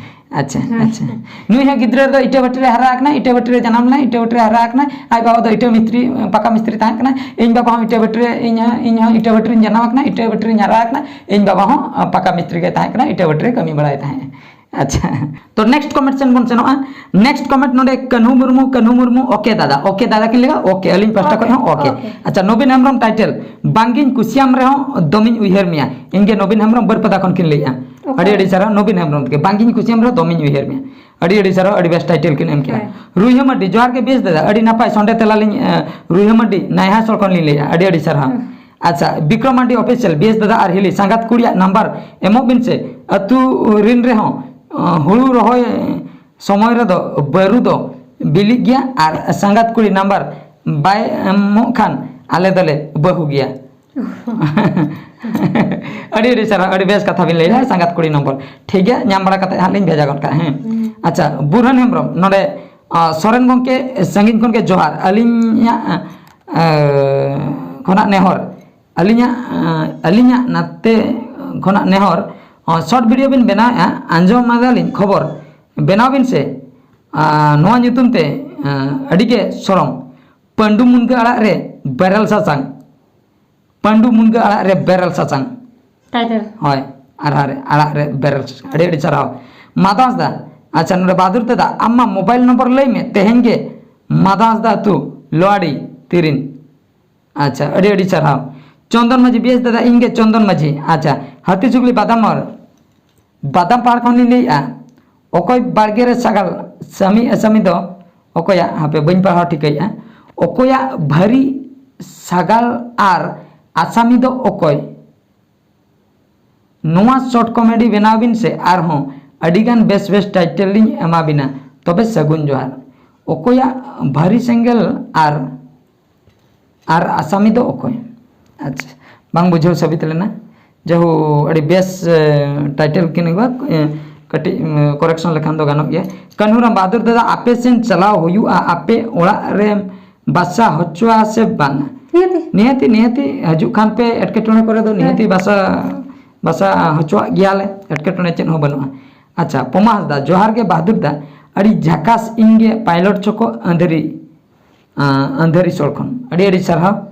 ᱟᱪᱪᱷᱟ, ᱦᱮᱸ᱾ ᱟᱪᱪᱷᱟ᱾ ᱱᱩᱭ ᱦᱚᱸ ᱜᱤᱫᱽᱨᱟᱹ ᱫᱚ ᱤᱴᱟᱹ ᱵᱷᱟᱹᱴᱤ ᱨᱮ ᱦᱟᱨᱟ ᱟᱠᱟᱱᱟᱭ, ᱤᱴᱟᱹ ᱵᱷᱟᱹᱴᱤ ᱨᱮ ᱡᱟᱱᱟᱢ ᱞᱮᱱᱟᱭ, ᱤᱴᱟᱹ ᱵᱷᱟᱹᱴᱤ ᱨᱮ ᱦᱟᱨᱟ ᱟᱠᱟᱱᱟᱭ᱾ ᱟᱡ ᱵᱟᱵᱟ ᱫᱚ ᱤᱴᱟᱹ ᱢᱤᱥᱛᱨᱤ, ᱯᱟᱠᱟ ᱢᱤᱥᱛᱨᱤ ᱛᱟᱦᱮᱸ ᱠᱟᱱᱟᱭ᱾ ᱤᱧ ᱵᱟᱵᱟ ᱦᱚᱸ ᱤᱴᱟᱹ ᱵᱷᱟᱹᱴᱤ ᱨᱮ, ᱤᱧ ᱦᱚᱸ, ᱤᱧ ᱦᱚᱸ ᱤᱴᱟᱹ ᱵᱷᱟᱹᱴᱤ ᱨᱤᱧ ᱡᱟᱱᱟᱢ ᱟᱠᱟᱱᱟ, ᱤᱴᱟᱹ ᱵᱷᱟᱹᱴᱤ ᱨᱤᱧ ᱦᱟᱨᱟ ᱟᱠᱟᱱᱟ᱾ ᱤᱧ ᱵᱟᱵᱟ ᱦᱚᱸ, ᱟ, ᱯᱟᱠᱟ ᱢᱤᱥᱛᱨᱤ ᱜᱮ ᱛᱟᱦᱮᱸ ᱠᱟᱱᱟ, ᱤᱴᱟᱹ ᱵᱷᱟᱹᱴᱤ ᱨᱮ ᱠᱟᱹᱢᱤ ᱵᱟᱲᱟᱭ ᱛᱟᱦᱮᱸᱫ᱾ ᱟᱪᱪᱷᱟ, ᱛᱚ next comment ᱥᱮᱱ ᱵᱚᱱ ᱥᱮᱱᱚᱜᱼᱟ᱾ Next comment ᱱᱚᱰᱮ ᱠᱟᱹᱱᱦᱩ ᱢᱩᱨᱢᱩ, ᱠᱟᱹᱱᱦᱩ ᱢᱩᱨᱢᱩ, OK ᱫᱟᱫᱟ, OK ᱫᱟᱫᱟ ᱠᱤᱱ ᱞᱟᱹᱭᱟ, OK, ᱟᱹᱞᱤᱧ ᱯᱟᱦᱴᱟ ᱠᱷᱚᱱ ᱦᱚᱸ OK᱾ OK᱾ ᱟᱪᱪᱷᱟ, ᱱᱚᱵᱤᱱ ᱦᱮᱢᱵᱨᱚᱢ title, ᱵᱟᱝᱜᱤᱧ ᱠᱩᱥᱤᱭᱟᱢ ᱨᱮᱦᱚᱸ ᱫᱚᱢᱤᱧ ᱩᱭᱦᱟᱹᱨ ᱢᱮᱭᱟ᱾ ᱤᱧ ᱜᱮ ᱱᱚᱵᱤᱱ ᱦᱮᱢᱵᱨᱚᱢ ᱵᱟᱹᱨᱯᱟᱫᱟ ᱠᱷᱚᱱ ᱠᱤᱱ ᱞᱟᱹᱭᱮᱜᱼᱟ᱾ OK᱾ ᱟᱹᱰᱤ ᱟᱹᱰᱤ ᱥᱟᱨᱦᱟᱣ ᱱᱚᱵᱤᱱ ᱦᱮᱢᱵᱨᱚᱢ ᱛᱟᱹᱠᱤᱱ, ᱵᱟᱝᱜᱤᱧ ᱠᱩᱥᱤᱭᱟᱢ ᱨᱮᱦᱚᱸ ᱫᱚᱢᱤᱧ ᱩᱭᱦᱟᱹᱨ ᱢᱮᱭᱟ᱾ ᱟᱹᱰᱤ ᱟᱹᱰᱤ ᱥᱟᱨᱦᱟᱣ, ᱟᱹᱰᱤ ᱵᱮᱥ title ᱠᱤᱱ ᱮᱢ ᱠᱮᱜᱼᱟ᱾ ᱦᱮᱸ᱾ ᱨᱩᱭᱦᱟᱹ ᱢᱟᱹᱨᱰᱤ, ᱡᱚᱦᱟᱨ ᱜᱮ ᱵᱮᱥ ᱫᱟᱫᱟ, ᱟᱹᱰᱤ ᱱᱟᱯᱟᱭ ᱥᱚᱸᱰᱮ ᱛᱮᱞᱟ ᱞᱤᱧ, ᱮ, ᱨᱩᱭᱦᱟᱹ ᱢᱟᱹᱨᱰᱤ, ᱱᱟᱭᱦᱟᱥᱚᱲ ᱠᱷᱚᱱ ᱞᱤᱧ ᱞᱟᱹᱭᱮᱜᱼᱟ᱾ ᱟᱹᱰᱤ ᱟᱹᱰᱤ ᱥᱟᱨᱦᱟᱣ᱾ ᱦᱮᱸ᱾ ᱟᱪᱪᱷᱟ, ᱵᱤᱠᱨᱚᱢ ᱢᱟᱹᱨᱰᱤ official, ᱵᱮᱥ ᱫᱟᱫᱟ ᱟᱨ ᱦᱤᱞᱤ, ᱥᱟᱸᱜᱟᱛ ᱠᱩᱲᱤᱭᱟᱜ number ᱮᱢᱚᱜ ᱵᱤᱱ ᱥᱮ, ᱟᱹᱛᱩ ᱨᱤᱱ ᱨᱮᱦᱚᱸ, ᱚ, ᱦᱩᱲᱩ ᱨᱚᱦᱚᱭ ᱥᱚᱢᱚᱭ ᱨᱮᱫᱚ ᱵᱟᱹᱨᱩ ᱫᱚ ᱵᱤᱞᱤᱜ ᱜᱮᱭᱟ ᱟᱨ ᱥᱟᱸᱜᱟᱛ ᱠᱩᱲᱤ number ᱵᱟᱭ ᱮᱢᱚᱜ ᱠᱷᱟᱱ ᱟᱞᱮ ᱫᱚᱞᱮ ᱵᱟᱹᱦᱩ ᱜᱮᱭᱟ᱾ ᱟᱹᱰᱤ ᱟᱹᱰᱤ ᱥᱟᱨᱦᱟᱣ, ᱟᱹᱰᱤ ᱵᱮᱥ ᱠᱟᱛᱷᱟ ᱵᱤᱱ ᱞᱟᱹᱭ ᱮᱫᱟ, ᱥᱟᱸᱜᱟᱛ ᱠᱩᱲᱤ number᱾ ᱴᱷᱤᱠ ᱜᱮᱭᱟ, ᱧᱟᱢ ᱵᱟᱲᱟ ᱠᱟᱛᱮ ᱦᱟᱸᱜ ᱞᱤᱧ ᱵᱷᱮᱡᱟ ᱜᱚᱫ ᱠᱟᱜᱼᱟ, ᱦᱮᱸ᱾ ᱦᱩᱸ᱾ ᱟᱪᱪᱷᱟ, ᱵᱩᱨᱦᱟᱱ ᱦᱮᱢᱵᱨᱚᱢ ᱱᱚᱰᱮ, ᱟ, ᱥᱚᱨᱮᱱ ᱜᱚᱢᱠᱮ, ᱥᱟᱺᱜᱤᱧ ᱠᱷᱚᱱ ᱜᱮ ᱡᱚᱦᱟᱨ, ᱟᱹᱞᱤᱧᱟᱜ, ᱟ, ᱠᱷᱚᱱᱟᱜ ᱱᱮᱦᱚᱨ, ᱟᱹᱞᱤᱧᱟᱜ, ᱟ, ᱟᱹᱞᱤᱧᱟᱜ ᱱᱟᱛᱮ ᱠᱷᱚᱱᱟᱜ ᱱᱮᱦᱚᱨ, ᱟ, short video ᱵᱤᱱ ᱵᱮᱱᱟᱣᱮᱫᱼᱟ, ᱟᱸᱡᱚᱢ ᱟᱫᱟᱞᱤᱧ ᱠᱷᱚᱵᱚᱨ, ᱵᱮᱱᱟᱣ ᱵᱤᱱ ᱥᱮ, ᱟ, ᱱᱚᱣᱟ ᱧᱩᱛᱩᱢ ᱛᱮ, ᱟ, ᱟᱹᱰᱤ ᱜᱮ ᱥᱚᱲᱚᱢ, ᱯᱟᱹᱰᱩ ᱢᱩᱱᱜᱟᱹ ᱟᱲᱟᱜ ᱨᱮ ᱵᱮᱨᱮᱞ ᱥᱟᱥᱟᱝ᱾ ᱯᱟᱹᱰᱩ ᱢᱩᱱᱜᱟᱹ ᱟᱲᱟᱜ ᱨᱮ ᱵᱮᱨᱮᱞ ᱥᱟᱥᱟᱝ᱾ Title᱾ ᱦᱳᱭ, ᱟᱨ ᱟᱲᱟᱜ ᱨᱮ ᱵᱮᱨᱮᱞ ᱥᱟᱥᱟᱝ᱾ ᱟᱹᱰᱤ ᱟᱹᱰᱤ ᱥᱟᱨᱦᱟᱣ᱾ ᱢᱟᱫᱟᱥ ᱫᱟ, ᱟᱪᱪᱷᱟ, ᱱᱚᱰᱮ ᱵᱟᱦᱟᱫᱩᱨ ᱫᱟᱫᱟ, ᱟᱢ ᱢᱟ mobile number ᱞᱟᱹᱭ ᱢᱮ, ᱛᱮᱦᱮᱧ ᱜᱮ ᱢᱟᱫᱷᱟ ᱦᱟᱸᱥᱫᱟ ᱟᱹᱛᱩ, ᱞᱳᱣᱟᱰᱤ, ᱛᱤᱨᱤᱱ᱾ ᱟᱪᱪᱷᱟ, ᱟᱹᱰᱤ ᱟᱹᱰᱤ ᱥᱟᱨᱦᱟᱣ᱾ ᱪᱚᱱᱫᱚᱱ ᱢᱟᱹᱡᱷᱤ, ᱵᱮᱥ ᱫᱟᱫᱟ, ᱤᱧ ᱜᱮ ᱪᱚᱱᱫᱚᱱ ᱢᱟᱹᱡᱷᱤ᱾ ᱟᱪᱪᱷᱟ, ᱦᱟᱹᱛᱤ ᱪᱩᱜᱽᱞᱤ ᱵᱟᱫᱟᱢ ᱢᱳᱲ, ᱵᱟᱫᱟᱢ ᱯᱟᱲ ᱠᱷᱚᱱ ᱞᱤᱧ ᱞᱟᱹᱭᱮᱫᱼᱟ᱾ ᱚᱠᱚᱭ ᱵᱟᱲᱜᱮ ᱨᱮ ᱥᱟᱜᱟᱞ, ᱥᱟᱢᱤ ᱟᱥᱟᱢᱤ ᱫᱚ ᱚᱠᱚᱭᱟᱜ? ᱦᱟᱯᱮ, ᱵᱟᱹᱧ ᱯᱟᱲᱦᱟᱣ ᱴᱷᱤᱠᱟᱹᱭᱮᱫᱼᱟ᱾ ᱚᱠᱚᱭᱟᱜ ᱵᱷᱟᱹᱨᱤ ᱥᱟᱜᱟᱞ ᱟᱨ ᱟᱥᱟᱢᱤ ᱫᱚ ᱚᱠᱚᱭ? ᱱᱚᱣᱟ short comedy ᱵᱮᱱᱟᱣ ᱵᱤᱱ ᱥᱮ, ᱟᱨᱦᱚᱸ ᱟᱹᱰᱤᱜᱟᱱ ᱵᱮᱥ ᱵᱮᱥ title ᱞᱤᱧ ᱮᱢᱟ ᱵᱤᱱᱟ᱾ ᱛᱚᱵᱮ ᱥᱟᱹᱜᱩᱱ ᱡᱚᱦᱟᱨ᱾ ᱚᱠᱚᱭᱟᱜ ᱵᱷᱟᱹᱨᱤ ᱥᱮᱸᱜᱮᱞ ᱟᱨ, ᱟᱨ ᱟᱥᱟᱢᱤ ᱫᱚ ᱚᱠᱚᱭ? ᱟᱪᱪᱷᱟ, ᱵᱟᱝ ᱵᱩᱡᱷᱟᱹᱣ ᱥᱟᱹᱵᱤᱛ ᱞᱮᱱᱟ᱾ ᱡᱟᱦᱳ, ᱟᱹᱰᱤ ᱵᱮᱥ, ᱮ, title ᱠᱤᱱ ᱟᱹᱜᱩᱣᱟ, ᱮ, ᱠᱟᱹᱴᱤᱡ, ᱮ, correction ᱞᱮᱠᱷᱟᱱ ᱫᱚ ᱜᱟᱱᱚᱜ ᱜᱮᱭᱟ᱾ ᱠᱟᱹᱱᱦᱩᱨᱟᱢ ᱵᱟᱦᱟᱫᱩᱨ ᱫᱟᱫᱟ, ᱟᱯᱮ ᱥᱮᱱ ᱪᱟᱞᱟᱣ ᱦᱩᱭᱩᱜᱼᱟ, ᱟᱯᱮ ᱚᱲᱟᱜ ᱨᱮ ᱵᱟᱥᱟ ᱦᱚᱪᱚᱣᱟ ᱥᱮ ᱵᱟᱝᱟ? ᱱᱤᱦᱟᱹᱛᱤ᱾ ᱱᱤᱦᱟᱹᱛᱤ, ᱱᱤᱦᱟᱹᱛᱤ ᱦᱤᱡᱩᱜ ᱠᱷᱟᱱ ᱯᱮ ᱮᱴᱠᱮᱴᱚᱬᱮ ᱠᱚᱨᱮ ᱫᱚ ᱱᱤᱦᱟᱹᱛᱤ ᱦᱮᱸ᱾ ᱵᱟᱥᱟ, ᱵᱟᱥᱟ ᱦᱚᱪᱚᱣᱟᱜ ᱜᱮᱭᱟᱞᱮ, ᱮᱴᱠᱮᱴᱚᱬᱮ ᱪᱮᱫ ᱦᱚᱸ ᱵᱟᱹᱱᱩᱜᱼᱟ᱾ ᱟᱪᱪᱷᱟ, ᱯᱚᱢᱟ ᱦᱟᱸᱥᱫᱟ, ᱡᱚᱦᱟᱨ ᱜᱮ ᱵᱟᱦᱟᱫᱩᱨ ᱫᱟ, ᱟᱹᱰᱤ ᱡᱷᱟᱠᱟᱥ ᱤᱧ ᱜᱮ pilot ᱪᱚᱠᱚ ᱟᱸᱫᱷᱟᱹᱨᱤ, ᱟᱸ, ᱟᱸᱫᱷᱟᱹᱨᱤ ᱥᱚᱲ ᱠᱷᱚᱱ᱾ ᱟᱹᱰᱤ ᱟᱹᱰᱤ ᱥᱟᱨᱦᱟᱣ᱾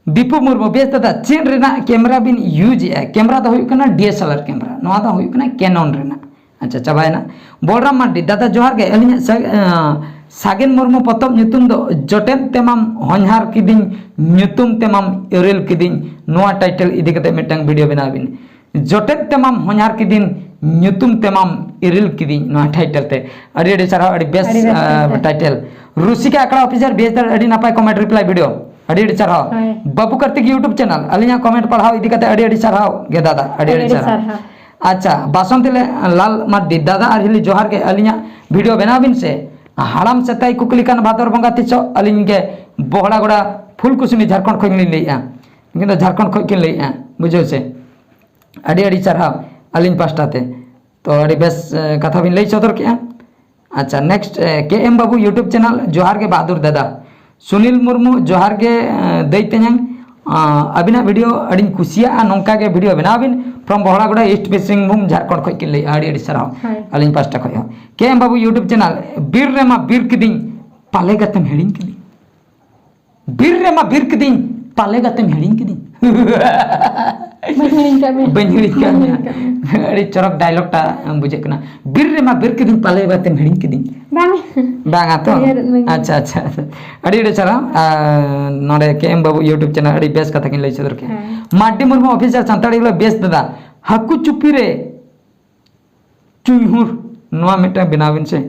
ᱵᱤᱯᱩ ᱢᱩᱨᱢᱩ, ᱵᱮᱥ ᱫᱟᱫᱟ, ᱪᱮᱫ ᱨᱮᱱᱟᱜ camera ᱵᱤᱱ use ᱮᱜᱼᱟ? Camera ᱫᱚ ᱦᱩᱭᱩᱜ ᱠᱟᱱᱟ D S L R camera, ᱱᱚᱣᱟ ᱫᱚ ᱦᱩᱭᱩᱜ ᱠᱟᱱᱟ Canon ᱨᱮᱱᱟᱜ᱾ ᱟᱪᱪᱷᱟ, ᱪᱟᱵᱟᱭᱮᱱᱟ᱾ ᱵᱚᱞᱨᱟᱢ ᱢᱟᱨᱰᱤ, ᱫᱟᱫᱟ ᱡᱚᱦᱟᱨ ᱜᱮ, ᱟᱹᱞᱤᱧᱟᱜ ᱥᱟ-, ᱮᱸ, ᱥᱟᱜᱮᱱ ᱢᱩᱨᱢᱩ ᱯᱚᱛᱚᱵ ᱧᱩᱛᱩᱢ ᱫᱚ ᱡᱚᱴᱮᱫ ᱛᱮᱢᱟᱢ ᱦᱚᱧᱦᱟᱨ ᱠᱤᱫᱤᱧ, ᱧᱩᱛᱩᱢ ᱛᱮᱢᱟᱢ ᱤᱨᱤᱞ ᱠᱤᱫᱤᱧ, ᱱᱚᱣᱟ title ᱤᱫᱤ ᱠᱟᱛᱮ ᱢᱤᱫᱴᱟᱝ video ᱵᱮᱱᱟᱣ ᱵᱤᱱ᱾ ᱡᱚᱴᱮᱫ ᱛᱮᱢᱟᱢ ᱦᱚᱧᱦᱟᱨ ᱠᱤᱫᱤᱧ, ᱧᱩᱛᱩᱢ ᱛᱮᱢᱟᱢ ᱤᱨᱤᱞ ᱠᱤᱫᱤᱧ, ᱱᱚᱣᱟ title ᱛᱮ᱾ ᱟᱹᱰᱤ ᱟᱹᱰᱤ ᱥᱟᱨᱦᱟᱣ, ᱟᱹᱰᱤ ᱵᱮᱥ, ᱟᱹᱰᱤ ᱵᱮᱥ ᱟᱸ, title᱾ Title᱾ ᱨᱩᱥᱤᱠᱟ ᱟᱠᱷᱲᱟ official, ᱵᱮᱥ ᱫᱟᱨ, ᱟᱹᱰᱤ ᱱᱟᱯᱟᱭ comment reply video᱾ ᱟᱹᱰᱤ ᱟᱹᱰᱤ ᱥᱟᱨᱦᱟᱣ᱾ ᱦᱳᱭ᱾ ᱵᱟᱹᱵᱩ ᱠᱟᱨᱛᱤᱠ YouTube channel, ᱟᱹᱞᱤᱧᱟᱜ comment ᱯᱟᱲᱦᱟᱣ ᱤᱫᱤ ᱠᱟᱛᱮ ᱟᱹᱰᱤ ᱟᱹᱰᱤ ᱥᱟᱨᱦᱟᱣ ᱜᱮ ᱫᱟᱫᱟ, ᱟᱹᱰᱤ ᱟᱹᱰᱤ ᱟᱹᱰᱤ ᱥᱟᱨᱦᱟᱣ᱾ ᱥᱟᱨᱦᱟᱣ᱾ ᱟᱪᱪᱷᱟ, ᱵᱟᱥᱚᱱᱛᱤ ᱞᱮ-, ᱞᱟᱞ ᱢᱟᱨᱰᱤ, ᱫᱟᱫᱟ ᱟᱨ ᱦᱤᱞᱤ ᱡᱚᱦᱟᱨ ᱜᱮ, ᱟᱹᱞᱤᱧᱟᱜ video ᱵᱮᱱᱟᱣ ᱵᱤᱱ ᱥᱮ᱾ ᱦᱟᱲᱟᱢ ᱥᱮᱛᱟᱭ ᱠᱩᱠᱞᱤ ᱠᱟᱱ ᱵᱷᱟᱫᱚᱨ ᱵᱚᱸᱜᱟ ᱛᱤᱥᱚᱜ, ᱟᱹᱞᱤᱧ ᱜᱮ ᱵᱚᱦᱲᱟᱜᱚᱲᱟ ᱯᱷᱩᱞᱠᱩᱥᱢᱤ ᱡᱷᱟᱲᱠᱷᱚᱸᱰ ᱠᱷᱚᱱ ᱞᱤᱧ ᱞᱟᱹᱭᱮᱫᱼᱟ᱾ ᱩᱱᱠᱤᱱ ᱫᱚ ᱡᱷᱟᱲᱠᱷᱚᱸᱰ ᱠᱷᱚᱱ ᱠᱤᱱ ᱞᱟᱹᱭᱮᱫᱼᱟ, ᱵᱩᱡᱷᱟᱹᱣ ᱥᱮ᱾ ᱟᱹᱰᱤ ᱟᱹᱰᱤ ᱥᱟᱨᱦᱟᱣ ᱟᱹᱞᱤᱧ ᱯᱟᱥᱴᱟ ᱛᱮ᱾ ᱛᱚ ᱟᱹᱰᱤ ᱵᱮᱥ, ᱮ, ᱠᱟᱛᱷᱟ ᱵᱤᱱ ᱞᱟᱹᱭ ᱥᱚᱫᱚᱨ ᱠᱮᱫᱼᱟ᱾ ᱟᱪᱪᱷᱟ, next, ᱮ, K M ᱵᱟᱹᱵᱩ YouTube channel, ᱡᱚᱦᱟᱨ ᱜᱮ ᱵᱟᱦᱟᱫᱩᱨ ᱫᱟᱫᱟ᱾ ᱥᱩᱱᱤᱞ ᱢᱩᱨᱢᱩ, ᱡᱚᱦᱟᱨ ᱜᱮ, ᱮ, ᱫᱟᱹᱭ ᱛᱮᱧᱟᱝ᱾ ᱟᱸ, ᱟᱹᱵᱤᱱᱟᱜ video ᱟᱹᱰᱤᱧ ᱠᱩᱥᱤᱭᱟᱜᱼᱟ, ᱱᱚᱝᱠᱟ ᱜᱮ video ᱵᱮᱱᱟᱣ ᱵᱤᱱ᱾ From ᱵᱚᱦᱲᱟᱜᱚᱲᱟ, East ᱯᱚᱥᱪᱤᱢ ᱥᱤᱝᱵᱷᱩᱢ, ᱡᱷᱟᱲᱠᱷᱚᱸᱰ ᱠᱷᱚᱱ ᱠᱤᱱ ᱞᱟᱹᱭᱮᱫᱼᱟ, ᱟᱹᱰᱤ ᱟᱹᱰᱤ ᱥᱟᱨᱦᱟᱣ᱾ ᱦᱳᱭ᱾ ᱟᱹᱞᱤᱧ ᱯᱟᱥᱴᱟ ᱠᱷᱚᱱ ᱦᱚᱸ᱾ K M ᱵᱟᱹᱵᱩ YouTube channel, ᱵᱤᱨ ᱨᱮᱢᱟ ᱵᱤᱨ ᱠᱤᱫᱤᱧ, ᱯᱟᱞᱮ ᱜᱟᱛᱮᱢ ᱦᱤᱲᱤᱧ ᱠᱤᱫᱤᱧ᱾ ᱵᱤᱨ ᱨᱮᱢᱟ ᱵᱤᱨ ᱠᱤᱫᱤᱧ, ᱯᱟᱞᱮ ᱜᱟᱛᱮᱢ ᱦᱤᱲᱤᱧ ᱠᱤᱫᱤᱧ᱾ ᱵᱟᱹᱧ ᱦᱤᱲᱤᱧ ᱠᱟᱜ ᱢᱮᱭᱟ᱾ ᱵᱟᱹᱧ ᱦᱤᱲᱤᱧ ᱠᱟᱜ ᱵᱟᱹᱧ ᱢᱮᱭᱟ᱾ ᱦᱤᱲᱤᱧ ᱠᱟᱜ ᱢᱮᱭᱟ᱾ ᱟᱹᱰᱤ ᱪᱚᱨᱚᱠ ᱰᱟᱭᱞᱚᱜ ᱴᱟ ᱵᱩᱡᱷᱟᱹᱜ ᱠᱟᱱᱟ᱾ ᱵᱤᱨ ᱨᱮᱢᱟ ᱵᱤᱨ ᱠᱤᱫᱤᱧ, ᱯᱟᱞᱮ ᱵᱟᱛᱮᱢ ᱦᱤᱲᱤᱧ ᱠᱤᱫᱤᱧ᱾ ᱵᱟᱝ᱾ ᱵᱟᱝᱟ ᱛᱚ? ᱩᱭᱦᱟᱹᱨᱮᱫ ᱢᱮᱭᱟ᱾ ᱟᱪᱪᱷᱟ, ᱟᱪᱪᱷᱟ, ᱟᱪᱪᱷᱟ᱾ ᱟᱹᱰᱤ ᱟᱹᱰᱤ ᱥᱟᱨᱦᱟᱣ᱾ ᱟᱨ ᱱᱚᱰᱮ ᱠᱮ ᱮᱢ ᱵᱟᱹᱵᱩ YouTube channel ᱟᱹᱰᱤ ᱵᱮᱥ ᱠᱟᱛᱷᱟ ᱠᱤᱱ ᱞᱟᱹᱭ ᱥᱚᱫᱚᱨ ᱠᱮᱫᱟ᱾ ᱦᱮᱸ᱾ ᱢᱟᱨᱰᱤ ᱢᱩᱨᱢᱩ official ᱥᱟᱱᱛᱟᱲᱤ ᱵᱚᱞᱮ ᱵᱮᱥ ᱫᱟᱫᱟ᱾ ᱦᱟᱹᱠᱩ ᱪᱩᱯᱤ ᱨᱮ ᱪᱩᱭᱦᱩᱨ, ᱱᱚᱣᱟ ᱢᱤᱫᱴᱟᱝ ᱵᱮᱱᱟᱣ ᱵᱤᱱ ᱥᱮ᱾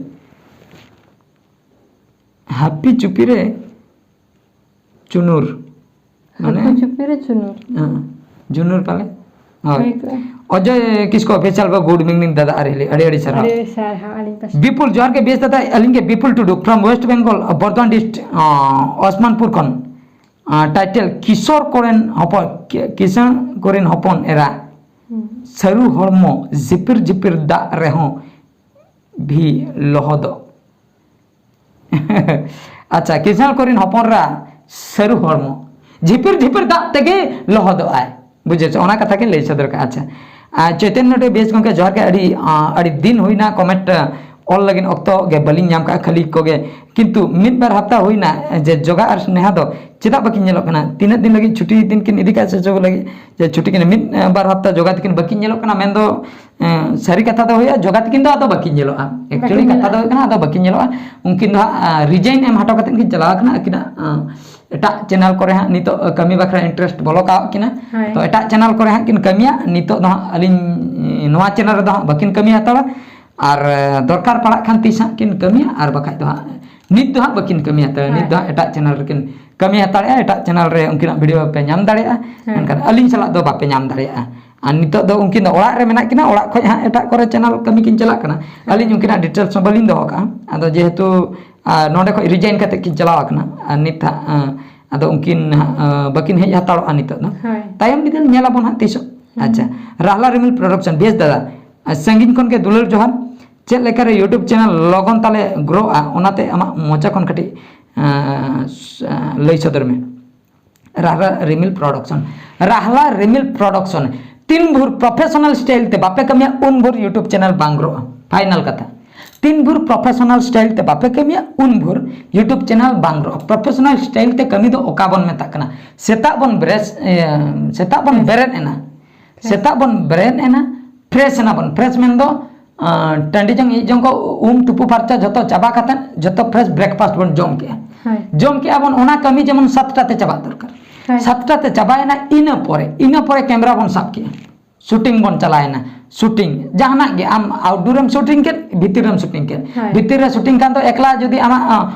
ᱦᱟᱹᱯᱤ ᱪᱩᱯᱤ ᱨᱮ ᱪᱩᱱᱩᱨ᱾ ᱢᱟᱱᱮ ᱦᱟᱹᱠᱩ ᱪᱩᱯᱤ ᱨᱮ ᱪᱩᱱᱩᱨ᱾ ᱦᱮᱸ, ᱡᱩᱱᱩᱨ ᱯᱟᱞᱮ᱾ ᱦᱳᱭ᱾ ᱦᱩᱭ ᱠᱚᱜᱼᱟ᱾ ᱚᱡᱚᱭ ᱠᱤᱥᱠᱩ official ᱵᱟ good evening ᱫᱟᱫᱟ ᱟᱨ ᱦᱤᱞᱤ, ᱟᱹᱰᱤ ᱟᱹᱰᱤ ᱥᱟᱨᱦᱟᱣ᱾ ᱟᱹᱰᱤ ᱥᱟᱨᱦᱟᱣ ᱟᱹᱞᱤᱧ ᱯᱟᱥᱴᱟ᱾ ᱵᱤᱯᱩᱞ, ᱡᱚᱦᱟᱨ ᱜᱮ ᱵᱮᱥ ᱫᱟᱫᱟ, ᱟᱹᱞᱤᱧ ᱜᱮ ᱵᱤᱯᱩᱞ ᱴᱩᱰᱩ from West Bengal, Bardhaman district, ᱚ, ᱚᱥᱢᱟᱱᱯᱩᱨ ᱠᱷᱚᱱ᱾ ᱟᱸ, title ᱠᱤᱥᱚᱨ ᱠᱚᱨᱮᱱ ᱦᱚᱯᱚᱱ, ᱠᱤ-, ᱠᱤᱥᱟᱹᱬ ᱠᱚᱨᱮᱱ ᱦᱚᱯᱚᱱ ᱮᱨᱟ᱾ ᱦᱩᱸ᱾ ᱥᱟᱹᱨᱩ ᱦᱚᱲᱢᱚ ᱡᱷᱤᱯᱤᱨ ᱡᱷᱤᱯᱤᱨ ᱫᱟᱜ ᱨᱮᱦᱚᱸ ᱵᱷᱤ ᱞᱚᱦᱚᱫᱚᱜ᱾ ᱟᱪᱪᱷᱟ, ᱠᱤᱥᱟᱹᱬ ᱠᱚᱨᱮᱱ ᱦᱚᱯᱚᱱ ᱮᱨᱟ ᱥᱟᱹᱨᱩ ᱦᱚᱲᱢᱚ ᱡᱷᱤᱯᱤᱨ ᱡᱷᱤᱯᱤᱨ ᱫᱟᱜ ᱛᱮᱜᱮ ᱞᱚᱦᱚᱫᱚᱜ ᱟᱭ᱾ ᱵᱩᱡᱷᱟᱹᱣ ᱪᱮ? ᱚᱱᱟ ᱠᱟᱛᱷᱟ ᱜᱮ ᱞᱟᱹᱭ ᱥᱚᱫᱚᱨ ᱠᱟᱜᱼᱟ᱾ ᱟᱪᱪᱷᱟ, ᱟᱨ ᱪᱳᱭᱛᱚᱱᱭᱚ ᱴᱩᱰᱩ ᱵᱮᱥ ᱜᱚᱢᱠᱮ ᱡᱚᱦᱟᱨ ᱜᱮ, ᱟᱹᱰᱤ, ᱟᱸ, ᱟᱹᱰᱤ ᱫᱤᱱ ᱦᱩᱭᱱᱟ comment, ᱟᱸ, ᱚᱞ ᱞᱟᱹᱜᱤᱫ ᱚᱠᱛᱚ ᱜᱮ ᱵᱟᱹᱞᱤᱧ ᱧᱟᱢ ᱠᱟᱜᱼᱟ, ᱠᱷᱟᱹᱞᱤ ᱠᱚᱜᱮ᱾ ᱠᱤᱱᱛᱩ ᱢᱤᱫ ᱵᱟᱨ ᱦᱟᱯᱛᱟ ᱦᱩᱭᱱᱟ, ᱟᱸ, ᱡᱮ ᱡᱚᱜᱟ ᱟᱨ ᱥᱱᱮᱦᱟ ᱫᱚ ᱪᱮᱫᱟᱜ ᱵᱟᱹᱠᱤᱱ ᱧᱮᱞᱚᱜ ᱠᱟᱱᱟ? ᱛᱤᱱᱟᱹᱜ ᱫᱤᱱ ᱞᱟᱹᱜᱤᱫ ᱪᱷᱩᱴᱤ ᱫᱤᱱ ᱠᱤᱱ ᱤᱫᱤ ᱠᱟᱜᱼᱟ ᱥᱮ ᱪᱮᱫ ᱞᱟᱹᱜᱤᱫ ᱡᱮ ᱪᱷᱩᱴᱤ ᱠᱤᱱ ᱢᱤᱫ, ᱟᱸ, ᱵᱟᱨ ᱦᱟᱯᱛᱟ ᱡᱚᱜᱟ ᱛᱤᱠᱤᱱ ᱵᱟᱹᱠᱤᱱ ᱧᱮᱞᱚᱜ ᱠᱟᱱᱟ? ᱢᱮᱱᱫᱚ, ᱟᱸ, ᱥᱟᱹᱨᱤ ᱠᱟᱛᱷᱟ ᱫᱚ ᱦᱩᱭᱩᱜᱼᱟ, ᱡᱚᱜᱟ ᱛᱤᱠᱤᱱ ᱫᱚ ᱟᱫᱚ ᱵᱟᱹᱠᱤᱱ ᱧᱮᱞᱚᱜᱼᱟ᱾ Actually ᱠᱟᱛᱷᱟ ᱫᱚ ᱦᱩᱭᱩᱜ ᱠᱟᱱᱟ, ᱟᱫᱚ ᱵᱟᱹᱠᱤᱱ ᱧᱮᱞᱚᱜᱼᱟ᱾ ᱩᱱᱠᱤᱱ ᱫᱚ ᱦᱟᱸᱜ, ᱟᱸ, resign ᱮᱢ ᱦᱚᱴᱚ ᱠᱟᱛᱮᱫ ᱠᱤᱱ ᱪᱟᱞᱟᱣ ᱠᱟᱱᱟ ᱟᱹᱠᱤᱱᱟᱜ, ᱟᱸ, ᱮᱴᱟᱜ channel ᱠᱚᱨᱮ ᱦᱟᱸᱜ ᱱᱤᱛᱚᱜ ᱠᱟᱹᱢᱤ ᱵᱟᱠᱷᱨᱟ interest ᱵᱚᱞᱚ ᱠᱟᱣᱟᱜ ᱠᱤᱱᱟ᱾ ᱦᱳᱭ᱾ ᱛᱚ ᱮᱴᱟᱜ channel ᱠᱚᱨᱮ ᱦᱟᱸᱜ ᱠᱤᱱ ᱠᱟᱹᱢᱤᱭᱟ, ᱱᱤᱛᱚᱜ ᱫᱚ ᱦᱟᱸᱜ ᱟᱹᱞᱤᱧ ᱱᱚᱣᱟ channel ᱨᱮᱫᱚ ᱦᱟᱸᱜ ᱵᱟᱹᱠᱤᱱ ᱠᱟᱹᱢᱤ ᱦᱟᱛᱟᱲᱟ᱾ ᱟᱨ, ᱮ, ᱫᱚᱨᱠᱟᱨ ᱯᱟᱲᱟᱜ ᱠᱷᱟᱱ ᱛᱤᱥ ᱦᱟᱸᱜ ᱠᱤᱱ ᱠᱟᱹᱢᱤᱭᱟ, ᱟᱨ ᱵᱟᱠᱷᱟᱡ ᱫᱚ ᱦᱟᱸᱜ ᱱᱤᱛ ᱫᱚ ᱦᱟᱸᱜ ᱵᱟᱹᱠᱤᱱ ᱠᱟᱹᱢᱤ ᱦᱟᱛᱟᱲᱟ᱾ ᱱᱤᱛ ᱫᱚ ᱦᱟᱸᱜ ᱮᱴᱟᱜ channel ᱨᱮᱠᱤᱱ ᱠᱟᱹᱢᱤ ᱦᱟᱛᱟᱲᱮᱜᱼᱟ, ᱮᱴᱟᱜ channel ᱨᱮ ᱩᱱᱠᱤᱱᱟᱜ video ᱯᱮ ᱧᱟᱢ ᱫᱟᱲᱮᱭᱟᱜᱼᱟ, ᱦᱮᱸ᱾ ᱢᱮᱱᱠᱷᱟᱱ ᱟᱹᱞᱤᱧ ᱥᱟᱞᱟᱜ ᱫᱚ ᱵᱟᱯᱮ ᱧᱟᱢ ᱫᱟᱲᱮᱭᱟᱜᱼᱟ᱾ ᱟᱨ ᱱᱤᱛᱚᱜ ᱫᱚ ᱩᱱᱠᱤᱱ ᱫᱚ ᱚᱲᱟᱜ ᱨᱮ ᱢᱮᱱᱟᱜ ᱠᱤᱱᱟ, ᱚᱲᱟᱜ ᱠᱷᱚᱡ ᱦᱟᱸᱜ ᱮᱴᱟᱜ ᱠᱚᱨᱮ channel ᱠᱟᱹᱢᱤ ᱠᱤᱱ ᱪᱟᱞᱟᱜ ᱠᱟᱱᱟ᱾ ᱟᱹᱞᱤᱧ ᱩᱱᱠᱤᱱᱟᱜ details ᱦᱚᱸ ᱵᱟᱹᱞᱤᱧ ᱫᱚᱦᱚ ᱠᱟᱜᱼᱟ᱾ ᱟᱫᱚ ᱡᱮᱦᱮᱛᱩ, ᱟᱨ, ᱱᱚᱰᱮ ᱠᱷᱚᱡ resign ᱠᱟᱛᱮ ᱠᱤᱱ ᱪᱟᱞᱟᱣ ᱟᱠᱟᱱᱟ, ᱟᱨ ᱱᱤᱛ ᱦᱟᱸᱜ, ᱟᱸ, ᱟᱫᱚ ᱩᱱᱠᱤᱱ ᱦᱟᱸᱜ, ᱟᱸ, ᱵᱟᱹᱠᱤᱱ ᱦᱮᱡ ᱦᱟᱛᱟᱲᱚᱜᱼᱟ ᱱᱤᱛᱚᱜ ᱫᱚ᱾ ᱦᱳᱭ᱾ ᱛᱟᱭᱚᱢ ᱵᱤᱫᱟᱹᱞ ᱧᱮᱞ ᱟᱵᱚᱱ ᱦᱟᱸᱜ ᱛᱤᱥᱚᱜ᱾ ᱟᱪᱪᱷᱟ, ᱨᱟᱦᱞᱟ ᱨᱤᱢᱤᱞ production, ᱵᱮᱥ ᱫᱟᱫᱟ, ᱟᱨ ᱥᱟᱺᱜᱤᱧ ᱠᱷᱚᱱ ᱜᱮ ᱫᱩᱞᱟᱹᱲ ᱡᱚᱦᱟᱨ᱾ ᱪᱮᱫ ᱞᱮᱠᱟᱨᱮ YouTube channel ᱞᱚᱜᱚᱱ ᱛᱟᱞᱮ growᱜᱼᱟ, ᱚᱱᱟᱛᱮ ᱟᱢᱟᱜ ᱢᱚᱪᱟ ᱠᱷᱚᱱ ᱠᱟᱹᱴᱤᱡ, ᱟᱸ, ᱞᱟᱹᱭ ᱥᱚᱫᱚᱨ ᱢᱮ᱾ ᱨᱟᱦᱞᱟ ᱨᱤᱢᱤᱞ production, ᱨᱟᱦᱞᱟ ᱨᱤᱢᱤᱞ production ᱛᱤᱱ ᱵᱷᱳᱨ professional style ᱛᱮ ᱵᱟᱯᱮ ᱠᱟᱹᱢᱤᱭᱟ, ᱩᱱ ᱵᱷᱳᱨ YouTube channel ᱵᱟᱝ growᱜᱼᱟ᱾ Final ᱠᱟᱛᱷᱟ᱾ ᱛᱤᱱ ᱵᱷᱳᱨ ᱯᱨᱚᱯᱷᱮᱥᱚᱱᱟᱞ ᱥᱴᱟᱭᱤᱞ ᱛᱮ ᱵᱟᱯᱮ ᱠᱟᱹᱢᱤᱭᱟ, ᱩᱱ ᱵᱷᱳᱨ YouTube ᱪᱮᱱᱮᱞ ᱵᱟᱝ ᱨᱚᱜᱼᱟ᱾ ᱯᱨᱚᱯᱷᱮᱥᱚᱱᱟᱞ ᱥᱴᱟᱭᱤᱞ ᱛᱮ ᱠᱟᱹᱢᱤ ᱫᱚ ᱚᱠᱟ ᱵᱚᱱ ᱢᱮᱛᱟᱜ ᱠᱟᱱᱟ? ᱥᱮᱛᱟᱜ ᱵᱚᱱ ᱵᱨᱮᱥ ᱮ, ᱥᱮᱛᱟᱜ ᱵᱚᱱ ᱵᱮᱨᱮᱫ ᱮᱱᱟ, ᱥᱮᱛᱟᱜ ᱵᱚᱱ ᱵᱮᱨᱮᱫ ᱮᱱᱟ, ᱯᱷᱨᱮᱥ ᱮᱱᱟ ᱵᱚᱱ᱾ ᱯᱷᱨᱮᱥ ᱢᱮᱱ ᱫᱚ ᱟᱸ, ᱴᱟᱺᱰᱤ ᱡᱚᱝ ᱤᱡ ᱡᱚᱝ ᱠᱚ ᱩᱢ ᱛᱩᱯᱩ ᱯᱷᱟᱨᱪᱟ ᱡᱷᱚᱛᱚ ᱪᱟᱵᱟ ᱠᱟᱛᱮᱫ ᱡᱷᱚᱛᱚ ᱯᱷᱨᱮᱥ ᱵᱨᱮᱠᱯᱷᱟᱥᱴ ᱵᱚᱱ ᱡᱚᱢ ᱠᱮᱜᱼᱟ᱾ ᱦᱳᱭ᱾ ᱡᱚᱢ ᱠᱮᱜᱼᱟ ᱵᱚᱱ, ᱚᱱᱟ ᱠᱟᱹᱢᱤ ᱡᱮᱢᱚᱱ ᱥᱟᱛᱴᱟ ᱛᱮ ᱪᱟᱵᱟᱜ ᱫᱚᱨᱠᱟᱨ᱾ ᱦᱳᱭ᱾ ᱥᱟᱛᱴᱟ ᱛᱮ ᱪᱟᱵᱟᱭᱮᱱᱟ, ᱤᱱᱟᱹ ᱯᱚᱨᱮ ᱤᱱᱟᱹ ᱯᱚᱨᱮ ᱠᱮᱢᱮᱨᱟ ᱵᱚᱱ ᱥᱟᱵ ᱠᱮᱜᱼᱟ, ᱥᱩᱴᱤᱝ ᱵᱚᱱ ᱪᱟᱞᱟᱣᱮᱱᱟ᱾ ᱥᱩᱴᱤᱝ ᱡᱟᱦᱟᱱᱟᱜ ᱜᱮ, ᱟᱢ ᱟᱣᱩᱴᱰᱳᱨ ᱮᱢ ᱥᱩᱴᱤᱝ ᱠᱮᱫ, ᱵᱷᱤᱛᱤᱨ ᱨᱮᱢ ᱥᱩᱴᱤᱝ ᱠᱮᱫ᱾ ᱦᱳᱭ᱾ ᱵᱷᱤᱛᱤᱨ ᱨᱮ ᱥᱩᱴᱤᱝ ᱠᱷᱟᱱ ᱫᱚ ᱮᱠᱞᱟ ᱡᱩᱫᱤ ᱟᱢᱟᱜ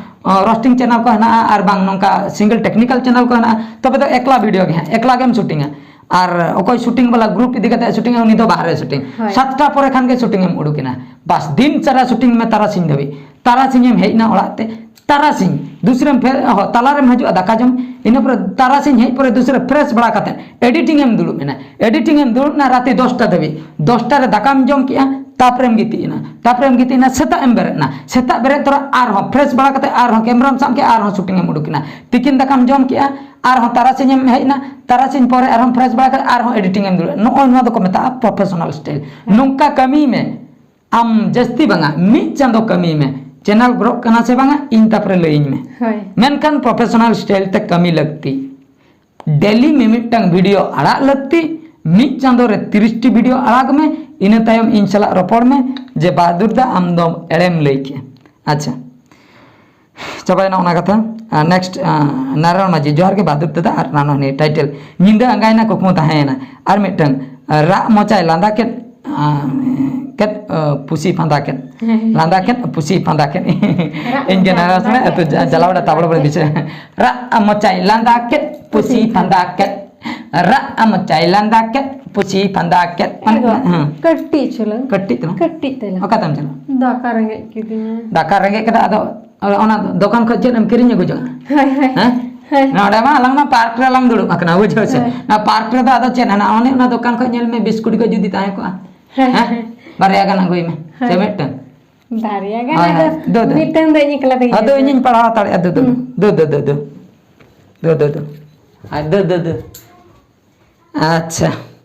ᱨᱳᱥᱴᱤᱝ ᱪᱮᱱᱮᱞ ᱠᱚ ᱦᱮᱱᱟᱜᱼᱟ ᱟᱨ ᱵᱟᱝ ᱱᱚᱝᱠᱟ ᱥᱤᱝᱜᱮᱞ ᱴᱮᱠᱱᱤᱠᱟᱞ ᱪᱮᱱᱮᱞ ᱠᱚ ᱦᱮᱱᱟᱜᱼᱟ, ᱛᱚᱵᱮ ᱫᱚ ᱮᱠᱞᱟ ᱵᱷᱤᱰᱤᱭᱳ ᱜᱮ ᱦᱟᱸᱜ, ᱮᱠᱞᱟ ᱜᱮᱢ ᱥᱩᱴᱤᱝᱟ᱾ ᱟᱨ ᱚᱠᱚᱭ ᱥᱩᱴᱤᱝ ᱵᱟᱞᱟ ᱜᱨᱩᱯ ᱤᱫᱤ ᱠᱟᱛᱮ ᱥᱩᱴᱤᱝᱟ, ᱩᱱᱤ ᱫᱚ ᱵᱟᱦᱨᱮ ᱥᱩᱴᱤᱝ᱾ ᱦᱳᱭ᱾ ᱥᱟᱛᱴᱟ ᱯᱚᱨᱮ ᱠᱷᱟᱱ ᱜᱮ ᱥᱩᱴᱤᱝ ᱮᱢ ᱩᱰᱩᱠᱮᱱᱟ᱾ ᱵᱟᱥ, ᱫᱤᱱ ᱥᱟᱨᱟ ᱥᱩᱴᱤᱝ ᱢᱮ ᱛᱟᱨᱟᱥᱤᱧ ᱫᱷᱟᱹᱵᱤᱡ᱾ ᱛᱟᱨᱟᱥᱤᱧ ᱮᱢ ᱦᱮᱡ ᱮᱱᱟ ᱚᱲᱟᱜ ᱛᱮ, ᱛᱟᱨᱟᱥᱤᱧ ᱫᱩᱥᱨᱟᱹᱢ ᱯᱷᱮᱨ, ᱦᱚ, ᱛᱟᱞᱟᱨᱮᱢ ᱦᱤᱡᱩᱜᱼᱟ ᱫᱟᱠᱟ ᱡᱚᱢ, ᱤᱱᱟᱹ ᱯᱚᱨᱮ ᱛᱟᱨᱟᱥᱤᱧ ᱦᱮᱡ ᱯᱚᱨᱮ ᱫᱩᱥᱨᱟᱹ ᱯᱷᱨᱮᱥ ᱵᱟᱲᱟ ᱠᱟᱛᱮ ᱮᱰᱤᱴᱤᱝ ᱮᱢ ᱫᱩᱲᱩᱵ ᱮᱱᱟ᱾ ᱮᱰᱤᱴᱤᱝ ᱮᱢ ᱫᱩᱲᱩᱵ ᱮᱱᱟ ᱨᱟᱛᱮ ᱫᱚᱥᱴᱟ ᱫᱷᱟᱹᱵᱤᱡ᱾ ᱫᱚᱥᱴᱟ ᱨᱮ ᱫᱟᱠᱟᱢ ᱡᱚᱢ ᱠᱮᱜᱼᱟ, ᱛᱟᱯᱚᱨᱮᱢ ᱜᱤᱛᱤᱡ ᱮᱱᱟ᱾ ᱛᱟᱯᱚᱨᱮᱢ ᱜᱤᱛᱤᱡ ᱮᱱᱟ, ᱥᱮᱛᱟᱜ ᱮᱢ ᱵᱮᱨᱮᱫ ᱮᱱᱟ᱾ ᱥᱮᱛᱟᱜ ᱵᱮᱨᱮᱫ ᱛᱚᱨᱟ ᱟᱨᱦᱚᱸ ᱯᱷᱨᱮᱥ ᱵᱟᱲᱟ ᱠᱟᱛᱮ ᱟᱨᱦᱚᱸ ᱠᱮᱢᱨᱟᱢ ᱥᱟᱵ ᱠᱮᱜᱼᱟ, ᱟᱨᱦᱚᱸ ᱥᱩᱴᱤᱝ ᱮᱢ ᱩᱰᱩᱠ ᱮᱱᱟ᱾ ᱛᱤᱠᱤᱱ ᱫᱟᱠᱟᱢ ᱡᱚᱢ ᱠᱮᱜᱼᱟ, ᱟᱨᱦᱚᱸ ᱛᱟᱨᱟᱥᱤᱧ ᱮᱢ ᱦᱮᱡ ᱮᱱᱟ, ᱛᱟᱨᱟᱥᱤᱧ ᱯᱚᱨᱮ ᱟᱨᱦᱚᱸ ᱯᱷᱨᱮᱥ ᱵᱟᱲᱟ ᱠᱟᱛᱮ ᱟᱨᱦᱚᱸ ᱮᱰᱤᱴᱤᱝ ᱮᱢ ᱫᱩᱲᱩᱵ ᱮᱱᱟ᱾ ᱱᱚᱜᱼᱚᱭ ᱱᱚᱣᱟ ᱫᱚᱠᱚ ᱢᱮᱛᱟᱜᱼᱟ ᱯᱨᱚᱯᱷᱮᱥᱚᱱᱟᱞ ᱥᱴᱟᱭᱤᱞ᱾ ᱱᱚᱝᱠᱟ ᱠᱟᱹᱢᱤ ᱢᱮ᱾ ᱟᱢ ᱡᱟᱹᱥᱛᱤ ᱵᱟᱝᱟ, ᱢᱤᱫ ᱪᱟᱸᱫᱚ ᱠᱟᱹᱢᱤ ᱢᱮ, ᱪᱮᱱᱮᱞ ᱜᱨᱳᱜ ᱠᱟᱱᱟ ᱥᱮ ᱵᱟᱝᱟ, ᱤᱧ ᱛᱟᱯᱚᱨᱮ ᱞᱟᱹᱭᱟᱹᱧ ᱢᱮ᱾ ᱦᱳᱭ᱾ ᱢᱮᱱᱠᱷᱟᱱ ᱯᱨᱚᱯᱷᱮᱥᱚᱱᱟᱞ ᱥᱴᱟᱭᱤᱞ ᱛᱮ ᱠᱟᱹᱢᱤ ᱞᱟᱹᱠᱛᱤ᱾ ᱰᱮᱞᱤ ᱢᱤᱢᱤᱫᱴᱟᱝ ᱵᱷᱤᱰᱤᱭᱳ ᱟᱲᱟᱜ ᱞᱟᱹᱠᱛᱤ᱾ ᱢᱤᱫ ᱪᱟᱸᱫᱚ ᱨᱮ ᱛᱤᱨᱤᱥ ᱴᱤ ᱵᱷᱤᱰᱤᱭᱳ ᱟᱲᱟᱜ ᱢᱮ᱾ ᱤᱱᱟᱹ ᱛᱟᱭᱚᱢ ᱤᱧ ᱥᱟᱞᱟᱜ ᱨᱚᱯᱚᱲ ᱢᱮ ᱡᱮ, "ᱵᱟᱦᱟᱫᱩᱨ ᱫᱟ, ᱟᱢ ᱫᱚ ᱮᱲᱮᱢ ᱞᱟᱹᱭ ᱠᱮᱜᱼᱟ᱾" ᱟᱪᱪᱷᱟ, ᱪᱟᱵᱟᱭᱮᱱᱟ ᱚᱱᱟ ᱠᱟᱛᱷᱟ᱾ ᱟᱨ ᱱᱮᱠᱥᱴ, ᱟᱸ, ᱱᱟᱨᱟᱭᱚᱱ ᱢᱟᱹᱡᱷᱤ, ᱡᱚᱦᱟᱨ ᱜᱮ ᱵᱟᱦᱟᱫᱩᱨ ᱫᱟᱫᱟ ᱟᱨ ᱱᱟᱱᱚ ᱦᱟᱹᱱᱤ ᱴᱟᱭᱴᱮᱞ, "ᱧᱤᱫᱟᱹ ᱟᱸᱜᱟᱭᱮᱱᱟ ᱠᱩᱠᱢᱩ ᱛᱟᱦᱮᱸᱭᱮᱱᱟ᱾" ᱟᱨ ᱢᱤᱫᱴᱟᱝ, ᱨᱟᱜ ᱢᱚᱪᱟᱭ ᱞᱟᱸᱫᱟ ᱠᱮᱫ, ᱟᱸ, ᱠᱮᱫ, ᱟᱸ, ᱯᱩᱥᱤ ᱯᱷᱟᱸᱫᱟ ᱠᱮᱫ᱾ ᱞᱟᱸᱫᱟ ᱠᱮᱫ, ᱯᱩᱥᱤ ᱯᱷᱟᱸᱫᱟ ᱠᱮᱫ᱾ ᱤᱧ ᱜᱮ ᱱᱟᱨᱟᱥ ᱢᱮ, ᱟᱹᱛᱩ ᱡᱟ-, ᱡᱟᱞᱟᱣ ᱰᱟ ᱛᱟᱵᱲ ᱵᱟᱲ ᱵᱤᱪᱷᱟᱹ᱾ ᱨᱟᱜ ᱢᱚᱪᱟᱭ ᱞᱟᱸᱫᱟ ᱠᱮᱫ, ᱯᱩᱥᱤ ᱯᱷᱟᱸᱫᱟ ᱠᱮᱫ᱾ ᱨᱟᱜ ᱢᱚᱪᱟᱭ ᱞᱟᱸᱫᱟ ᱠᱮᱫ, ᱯᱩᱥᱤ ᱯᱷᱟᱸᱫᱟ ᱠᱮᱫ᱾ ᱢᱟᱱᱮ, ᱮᱜᱳ, ᱦᱮᱸ᱾ ᱠᱟᱹᱴᱤᱡ ᱪᱩᱞᱩᱝ᱾ ᱠᱟᱹᱴᱤᱡ ᱛᱟᱞᱟᱝ᱾ ᱠᱟᱹᱴᱤᱡ ᱛᱟᱞᱟᱝ᱾ ᱚᱠᱟᱛᱮᱢ ᱪᱟᱞᱟᱜᱼᱟ? ᱫᱟᱠᱟ ᱨᱮᱸᱜᱮᱡ ᱠᱤᱫᱤᱧᱟ᱾ ᱫᱟᱠᱟ ᱨᱮᱸᱜᱮᱡ ᱠᱮᱫᱟ, ᱟᱫᱚ ᱚᱱᱟ ᱫᱚᱠᱟᱱ ᱠᱷᱚᱱ ᱪᱮᱫ ᱮᱢ ᱠᱤᱨᱤᱧ ᱟᱹᱜᱩ ᱡᱚᱝᱟ? ᱦᱳᱭ, ᱦᱳᱭ, ᱦᱮᱸ? ᱦᱳᱭ᱾ ᱱᱚᱰᱮ ᱢᱟ ᱟᱞᱟᱝ ᱢᱟ ᱯᱟᱨᱠ ᱨᱮᱞᱟᱝ ᱫᱩᱲᱩᱵ ᱟᱠᱟᱱᱟ, ᱵᱩᱡᱷᱟᱹᱣ ᱥᱮ? ᱦᱳᱭ᱾ ᱚᱱᱟ ᱯᱟᱨᱠ ᱨᱮᱫᱚ ᱟᱫᱚ ᱪᱮᱫ ᱦᱮᱱᱟᱜᱼᱟ? ᱚᱱᱮ ᱚᱱᱟ ᱫᱚᱠᱟᱱ ᱠᱷᱚᱱ ᱧᱮᱞ ᱢᱮ, ᱵᱤᱥᱠᱩᱴ ᱠᱚ ᱡᱩᱫᱤ ᱛᱟᱦᱮᱸ ᱠᱚᱜᱼᱟ᱾ ᱦᱮᱸ, ᱦᱮᱸ? ᱦᱮᱸ᱾ ᱵᱟᱨᱭᱟ ᱜᱟᱱ ᱟᱹᱜᱩᱭ ᱢᱮ᱾ ᱦᱳᱭ᱾ ᱥᱮ ᱢᱤᱫᱴᱟᱝ? ᱵᱟᱨᱭᱟ ᱜᱟᱱ, ᱦᱳᱭ, ᱟᱫᱚ ᱦᱳᱭ᱾ ᱫᱩ, ᱫᱩ᱾ ᱢᱤᱫᱴᱟᱝ ᱫᱚ ᱤᱧ ᱮᱠᱞᱟ ᱛᱮᱜᱮᱧ ᱟᱫᱚ ᱡᱚᱢᱟ᱾ ᱤᱧᱤᱧ ᱯᱟᱲᱦᱟᱣ ᱦᱟᱛᱟᱲᱮᱜᱼᱟ, ᱫᱩ, ᱫᱩ᱾ ᱦᱩᱸ᱾ ᱫᱩ, ᱫᱩ, ᱫᱩ, ᱫᱩ᱾ ᱫᱩ, ᱫᱩ, ᱫᱩ᱾ ᱟᱨ ᱫᱩ, ᱫᱩ, ᱫᱩ᱾ ᱟᱪᱪᱷᱟ,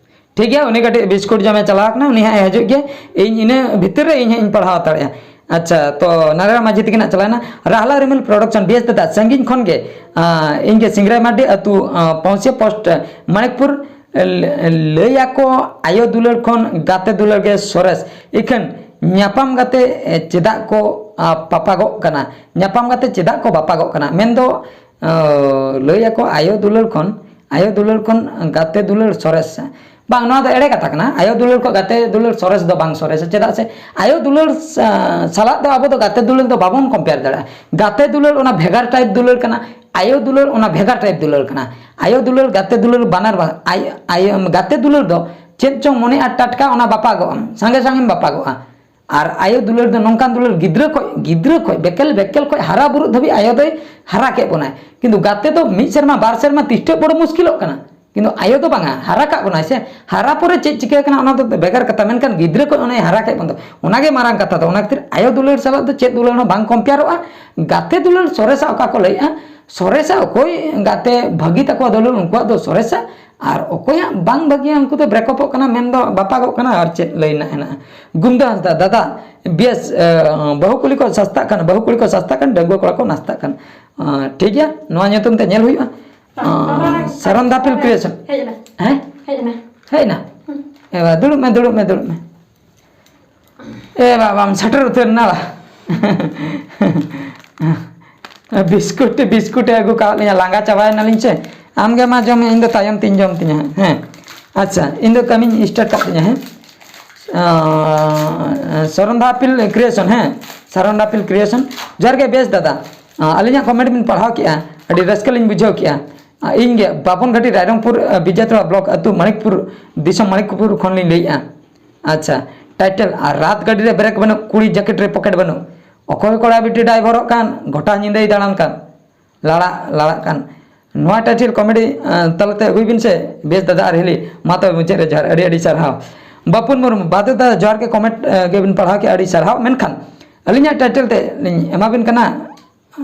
ᱴᱷᱤᱠ ᱜᱮᱭᱟ, ᱩᱱᱤ ᱠᱟᱹᱴᱤᱡ ᱵᱤᱥᱠᱩᱴ ᱡᱚᱢᱮ ᱪᱟᱞᱟᱣ ᱠᱟᱱᱟ, ᱩᱱᱤ ᱦᱟᱸᱜ ᱮ ᱦᱤᱡᱩᱜ ᱜᱮᱭᱟ᱾ ᱤᱧ ᱤᱱᱟᱹ ᱵᱷᱤᱛᱤᱨ ᱨᱮ ᱤᱧ ᱦᱟᱸᱜ ᱤᱧ ᱯᱟᱲᱦᱟᱣ ᱦᱟᱛᱟᱲᱮᱜᱼᱟ᱾ ᱟᱪᱪᱷᱟ, ᱛᱚ ᱱᱟᱨᱟᱭᱚᱱ ᱢᱟᱹᱡᱷᱤ ᱛᱤᱠᱤᱱᱟᱜ ᱪᱟᱞᱟᱣᱮᱱᱟ᱾ ᱨᱟᱦᱞᱟ ᱨᱤᱢᱤᱞ ᱯᱨᱚᱰᱟᱠᱥᱚᱱ, ᱵᱤᱭᱮᱥ ᱫᱟᱫᱟ, ᱥᱟᱺᱜᱤᱧ ᱠᱷᱚᱱ ᱜᱮ, ᱟᱸ, ᱤᱧ ᱜᱮ ᱥᱤᱝᱨᱟᱭ ᱢᱟᱨᱰᱤ, ᱟᱹᱛᱩ, ᱟᱸ, ᱯᱟᱹᱣᱥᱤᱭᱟᱹ ᱯᱳᱥᱴ, ᱢᱟᱱᱤᱠᱯᱩᱨ, ᱞᱟᱹ-, ᱞᱟᱹᱭᱟᱠᱚ ᱟᱭᱳ ᱫᱩᱞᱟᱹᱲ ᱠᱷᱚᱱ ᱜᱟᱛᱮ ᱫᱩᱞᱟᱹᱲ ᱜᱮ ᱥᱚᱨᱮᱥ᱾ ᱤᱠᱷᱟᱹᱱ ᱧᱟᱯᱟᱢ ᱠᱟᱛᱮ, ᱮ, ᱪᱮᱫᱟᱜ ᱠᱚ, ᱟ, ᱯᱟᱯᱟᱜᱚᱜ ᱠᱟᱱᱟ? ᱧᱟᱯᱟᱢ ᱠᱟᱛᱮ ᱪᱮᱫᱟᱜ ᱠᱚ ᱵᱟᱯᱟᱜᱚᱜ ᱠᱟᱱᱟ? ᱢᱮᱱᱫᱚ, ᱟᱹ, ᱞᱟᱹᱭᱟᱠᱚ ᱟᱭᱳ ᱫᱩᱞᱟᱹᱲ ᱠᱷᱚᱱ, ᱟᱭᱳ ᱫᱩᱞᱟᱹᱲ ᱠᱷᱚᱱ ᱜᱟᱛᱮ ᱫᱩᱞᱟᱹᱲ ᱥᱚᱨᱮᱥ᱾ ᱵᱟᱝ, ᱱᱚᱣᱟ ᱫᱚ ᱮᱲᱮ ᱠᱟᱛᱷᱟ ᱠᱟᱱᱟ᱾ ᱟᱭᱳ ᱫᱩᱞᱟᱹᱲ ᱠᱷᱚᱱ ᱜᱟᱛᱮ ᱫᱩᱞᱟᱹᱲ ᱥᱚᱨᱮᱥ ᱫᱚ ᱵᱟᱝ ᱥᱚᱨᱮᱥᱟ᱾ ᱪᱮᱫᱟᱜ ᱥᱮ ᱟᱭᱳ ᱫᱩᱞᱟᱹᱲ, ᱟ, ᱥᱟᱞᱟᱜ ᱫᱚ ᱟᱵᱚ ᱫᱚ ᱜᱟᱛᱮ ᱫᱩᱞᱟᱹᱲ ᱫᱚ ᱵᱟᱵᱚᱱ ᱠᱚᱢᱯᱮᱭᱟᱨ ᱫᱟᱲᱮᱭᱟᱜᱼᱟ᱾ ᱜᱟᱛᱮ ᱫᱩᱞᱟᱹᱲ ᱚᱱᱟ ᱵᱷᱮᱜᱟᱨ ᱴᱟᱭᱤᱯ ᱫᱩᱞᱟᱹᱲ ᱠᱟᱱᱟ, ᱟᱭᱳ ᱫᱩᱞᱟᱹᱲ ᱚᱱᱟ ᱵᱷᱮᱜᱟᱨ ᱴᱟᱭᱤᱯ ᱫᱩᱞᱟᱹᱲ ᱠᱟᱱᱟ᱾ ᱟᱭᱳ ᱫᱩᱞᱟᱹᱲ, ᱜᱟᱛᱮ ᱫᱩᱞᱟᱹᱲ ᱵᱟᱱᱟᱨ ᱵᱟᱝ, ᱟᱭ-, ᱟᱭᱳ, ᱜᱟᱛᱮ ᱫᱩᱞᱟᱹᱲ ᱫᱚ ᱪᱮᱫ ᱪᱚᱝ ᱢᱚᱱᱮᱜᱼᱟ, ᱴᱟᱴᱠᱟ ᱚᱱᱟ ᱵᱟᱯᱟᱜᱚᱜ ᱟᱢ, ᱥᱟᱸᱜᱮ ᱥᱟᱸᱜᱮᱢ ᱵᱟᱯᱟᱜᱚᱜᱼᱟ᱾ ᱟᱨ ᱟᱭᱳ ᱫᱩᱞᱟᱹᱲ ᱫᱚ ᱱᱚᱝᱠᱟᱱ ᱫᱩᱞᱟᱹᱲ, ᱜᱤᱫᱽᱨᱟᱹ ᱠᱷᱚᱡ, ᱜᱤᱫᱽᱨᱟᱹ ᱠᱷᱚᱡ, ᱵᱮᱠᱮᱞ, ᱵᱮᱠᱮᱞ ᱠᱷᱚᱡ ᱦᱟᱨᱟ ᱵᱩᱨᱩᱜ ᱫᱷᱟᱹᱵᱤᱡ ᱟᱭᱳ ᱫᱚᱭ ᱦᱟᱨᱟ ᱠᱮᱫ ᱵᱚᱱᱟᱭ᱾ ᱠᱤᱱᱛᱩ ᱜᱟᱛᱮ ᱫᱚ ᱢᱤᱫ ᱥᱮᱨᱢᱟ, ᱵᱟᱨ ᱥᱮᱨᱢᱟ ᱛᱤᱥᱴᱟᱹᱜ ᱵᱚᱲᱚ ᱢᱩᱥᱠᱤᱞᱚᱜ ᱠᱟᱱᱟ᱾ ᱠᱤᱱᱛᱩ ᱟᱭᱳ ᱫᱚ ᱵᱟᱝᱟ, ᱦᱟᱨᱟ ᱠᱟᱜ ᱵᱚᱱᱟᱭ ᱥᱮ, ᱦᱟᱨᱟ ᱯᱚᱨᱮ ᱪᱮᱫ ᱪᱤᱠᱟᱹ ᱠᱟᱱᱟ ᱚᱱᱟ ᱫᱚ ᱵᱷᱮᱜᱟᱨ ᱠᱟᱛᱷᱟ, ᱢᱮᱱᱠᱷᱟᱱ ᱜᱤᱫᱽᱨᱟᱹ ᱠᱷᱚᱡ ᱚᱱᱮ ᱦᱟᱨᱟ ᱠᱮᱫ ᱵᱚᱱ ᱫᱚ, ᱚᱱᱟᱜᱮ ᱢᱟᱨᱟᱝ ᱠᱟᱛᱷᱟ ᱫᱚ᱾ ᱚᱱᱟ ᱠᱷᱟᱹᱛᱤᱨ ᱟᱭᱳ ᱫᱩᱞᱟᱹᱲ ᱥᱟᱞᱟᱜ ᱫᱚ ᱪᱮᱫ ᱫᱩᱞᱟᱹᱲ ᱦᱚᱸ ᱵᱟᱝ ᱠᱚᱢᱯᱮᱭᱟᱨᱚᱜᱼᱟ᱾ ᱜᱟᱛᱮ ᱫᱩᱞᱟᱹᱲ ᱥᱚᱨᱮᱥᱟ ᱚᱠᱟ ᱠᱚ ᱞᱟᱹᱭᱮᱜᱼᱟ, ᱥᱚᱨᱮᱥᱟ ᱚᱠᱚᱭ ᱜᱟᱛᱮ ᱵᱷᱟᱹᱜᱤ ᱛᱟᱠᱚᱣᱟ ᱫᱩᱞᱟᱹᱲ, ᱩᱱᱠᱩᱣᱟᱜ ᱫᱚ ᱥᱚᱨᱮᱥᱟ, ᱟᱨ ᱚᱠᱚᱭᱟᱜ ᱵᱟᱝ ᱵᱷᱟᱹᱜᱤᱭᱟ ᱩᱱᱠᱩ ᱫᱚ ᱵᱨᱮᱠᱚᱯᱚᱜ ᱠᱟᱱᱟ, ᱢᱮᱱᱫᱚ ᱵᱟᱯᱟᱜᱚᱜ ᱠᱟᱱᱟ, ᱟᱨ ᱪᱮᱫ ᱞᱟᱹᱭ ᱨᱮᱱᱟᱜ ᱦᱮᱱᱟᱜᱼᱟ᱾ ᱜᱩᱢᱫᱟ ᱦᱟᱸᱥᱫᱟ, ᱫᱟᱫᱟ, ᱵᱮᱥ, ᱮ, ᱵᱟᱹᱦᱩ ᱠᱩᱲᱤ ᱠᱚ ᱥᱟᱥᱛᱟᱜ ᱠᱟᱱ, ᱵᱟᱹᱦᱩ ᱠᱩᱲᱤ ᱠᱚ ᱥᱟᱥᱛᱟᱜ ᱠᱟᱱ, ᱰᱟᱺᱜᱩᱣᱟᱹ ᱠᱚᱲᱟ ᱠᱚ ᱱᱟᱥᱛᱟᱜ ᱠᱟᱱ᱾ ᱮ, ᱴᱷᱤᱠ ᱜᱮᱭᱟ, ᱱᱚᱣᱟ ᱧᱩᱛᱩᱢ ᱛᱮ ᱧᱮᱞ ᱦᱩᱭᱩᱜᱼᱟ᱾ ᱮ, ᱥᱟᱨᱚᱱ ᱫᱟᱯᱤᱞ ᱠᱨᱤᱭᱮᱥᱚᱱ᱾ ᱦᱮᱡ ᱮᱱᱟ᱾ ᱦᱮᱸ? ᱦᱮᱡ ᱮᱱᱟ᱾ ᱦᱮᱡ ᱮᱱᱟ᱾ ᱦᱩᱸ᱾ ᱮ ᱵᱟ, ᱫᱩᱲᱩᱵ ᱢᱮ, ᱫᱩᱲᱩᱵ ᱢᱮ, ᱫᱩᱲᱩᱵ ᱢᱮ᱾ ᱮ ᱵᱟ, ᱵᱟᱢ ᱥᱮᱴᱮᱨ ᱩᱛᱟᱹᱨ ᱮᱱᱟ ᱵᱟ? ᱵᱤᱥᱠᱩᱴ, ᱵᱤᱥᱠᱩᱴ ᱮ ᱟᱹᱜᱩ ᱠᱟᱣᱟᱫ ᱞᱤᱧᱟ, ᱞᱟᱸᱜᱟ ᱪᱟᱵᱟᱭᱮᱱᱟᱞᱤᱧ ᱪᱮ᱾ ᱟᱢᱜᱮ ᱢᱟ ᱡᱚᱢ ᱢᱮ, ᱤᱧ ᱫᱚ ᱛᱟᱭᱚᱢ ᱛᱤᱧ ᱡᱚᱢ ᱛᱤᱧᱟ ᱦᱟᱸᱜ᱾ ᱦᱮᱸ, ᱟᱪᱪᱷᱟ, ᱤᱧ ᱫᱚ ᱠᱟᱹᱢᱤᱧ start ᱠᱟᱜ ᱛᱤᱧᱟ᱾ ᱦᱮᱸ, ᱟᱸ, ᱥᱟᱨᱚᱱᱫᱟ ᱟᱯᱤᱞ ᱠᱨᱤᱭᱮᱥᱚᱱ, ᱦᱮᱸ, ᱥᱟᱨᱚᱱᱫᱟ ᱟᱯᱤᱞ ᱠᱨᱤᱭᱮᱥᱚᱱ, ᱡᱚᱦᱟᱨ ᱜᱮ ᱵᱮᱥ ᱫᱟᱫᱟ᱾ ᱟᱸ, ᱟᱹᱞᱤᱧᱟᱜ comment ᱵᱤᱱ ᱯᱟᱲᱦᱟᱣ ᱠᱮᱜᱼᱟ, ᱟᱹᱰᱤ ᱨᱟᱹᱥᱠᱟᱹ ᱞᱤᱧ ᱵᱩᱡᱷᱟᱹᱣ ᱠᱮᱜᱼᱟ᱾ ᱟᱸ, ᱤᱧ ᱜᱮ ᱵᱟᱵᱚᱱ ᱜᱷᱟᱹᱴᱤ, ᱨᱟᱭᱨᱚᱝᱯᱩᱨ, ᱟᱸ, ᱵᱤᱡᱮᱛᱟᱲᱟ block ᱟᱹᱛᱩ, ᱢᱟᱱᱤᱠᱯᱩᱨ, ᱫᱤᱥᱚᱢ ᱢᱟᱱᱤᱠᱯᱩᱨ ᱠᱷᱚᱱ ᱞᱤᱧ ᱞᱟᱹᱭᱮᱜᱼᱟ᱾ ᱟᱪᱪᱷᱟ, title, ᱟᱨ ᱨᱟᱛ ᱜᱟᱹᱰᱤ ᱨᱮ brake ᱵᱟᱹᱱᱩᱜ, ᱠᱩᱲᱤ jacket ᱨᱮ pocket ᱵᱟᱹᱱᱩᱜ, ᱚᱠᱚᱭ ᱠᱚᱲᱟ ᱵᱤᱴᱤ driverᱚᱜ ᱠᱟᱱ, ᱜᱚᱴᱟ ᱧᱤᱫᱟᱹᱭ ᱫᱟᱬᱟᱱ ᱠᱟᱱ, ᱞᱟᱲᱟᱜ, ᱞᱟᱲᱟᱜ ᱠᱟᱱ᱾ ᱱᱚᱣᱟ title comedy, ᱟᱸ, ᱛᱟᱞᱟᱛᱮ ᱟᱹᱜᱩᱭ ᱵᱤᱱ ᱥᱮ, ᱵᱮᱥ ᱫᱟᱫᱟ ᱟᱨ ᱦᱤᱞᱤ᱾ ᱢᱟ ᱛᱚᱵᱮ ᱢᱩᱪᱟᱹᱫ ᱨᱮ ᱡᱚᱦᱟᱨ, ᱟᱹᱰᱤ ᱟᱹᱰᱤ ᱥᱟᱨᱦᱟᱣ᱾ ᱵᱟᱯᱩᱱ ᱢᱩᱨᱢᱩ, ᱵᱟᱫᱩ ᱫᱟᱫᱟ ᱡᱚᱦᱟᱨ ᱜᱮ, comment, ᱟᱸ, ᱜᱮᱵᱤᱱ ᱯᱟᱲᱦᱟᱣ ᱠᱮᱜᱼᱟ, ᱟᱹᱰᱤ ᱥᱟᱨᱦᱟᱣ᱾ ᱢᱮᱱᱠᱷᱟᱱ ᱟᱹᱞᱤᱧᱟᱜ title ᱛᱮ ᱞᱤᱧ ᱮᱢᱟ ᱵᱤᱱ ᱠᱟᱱᱟ,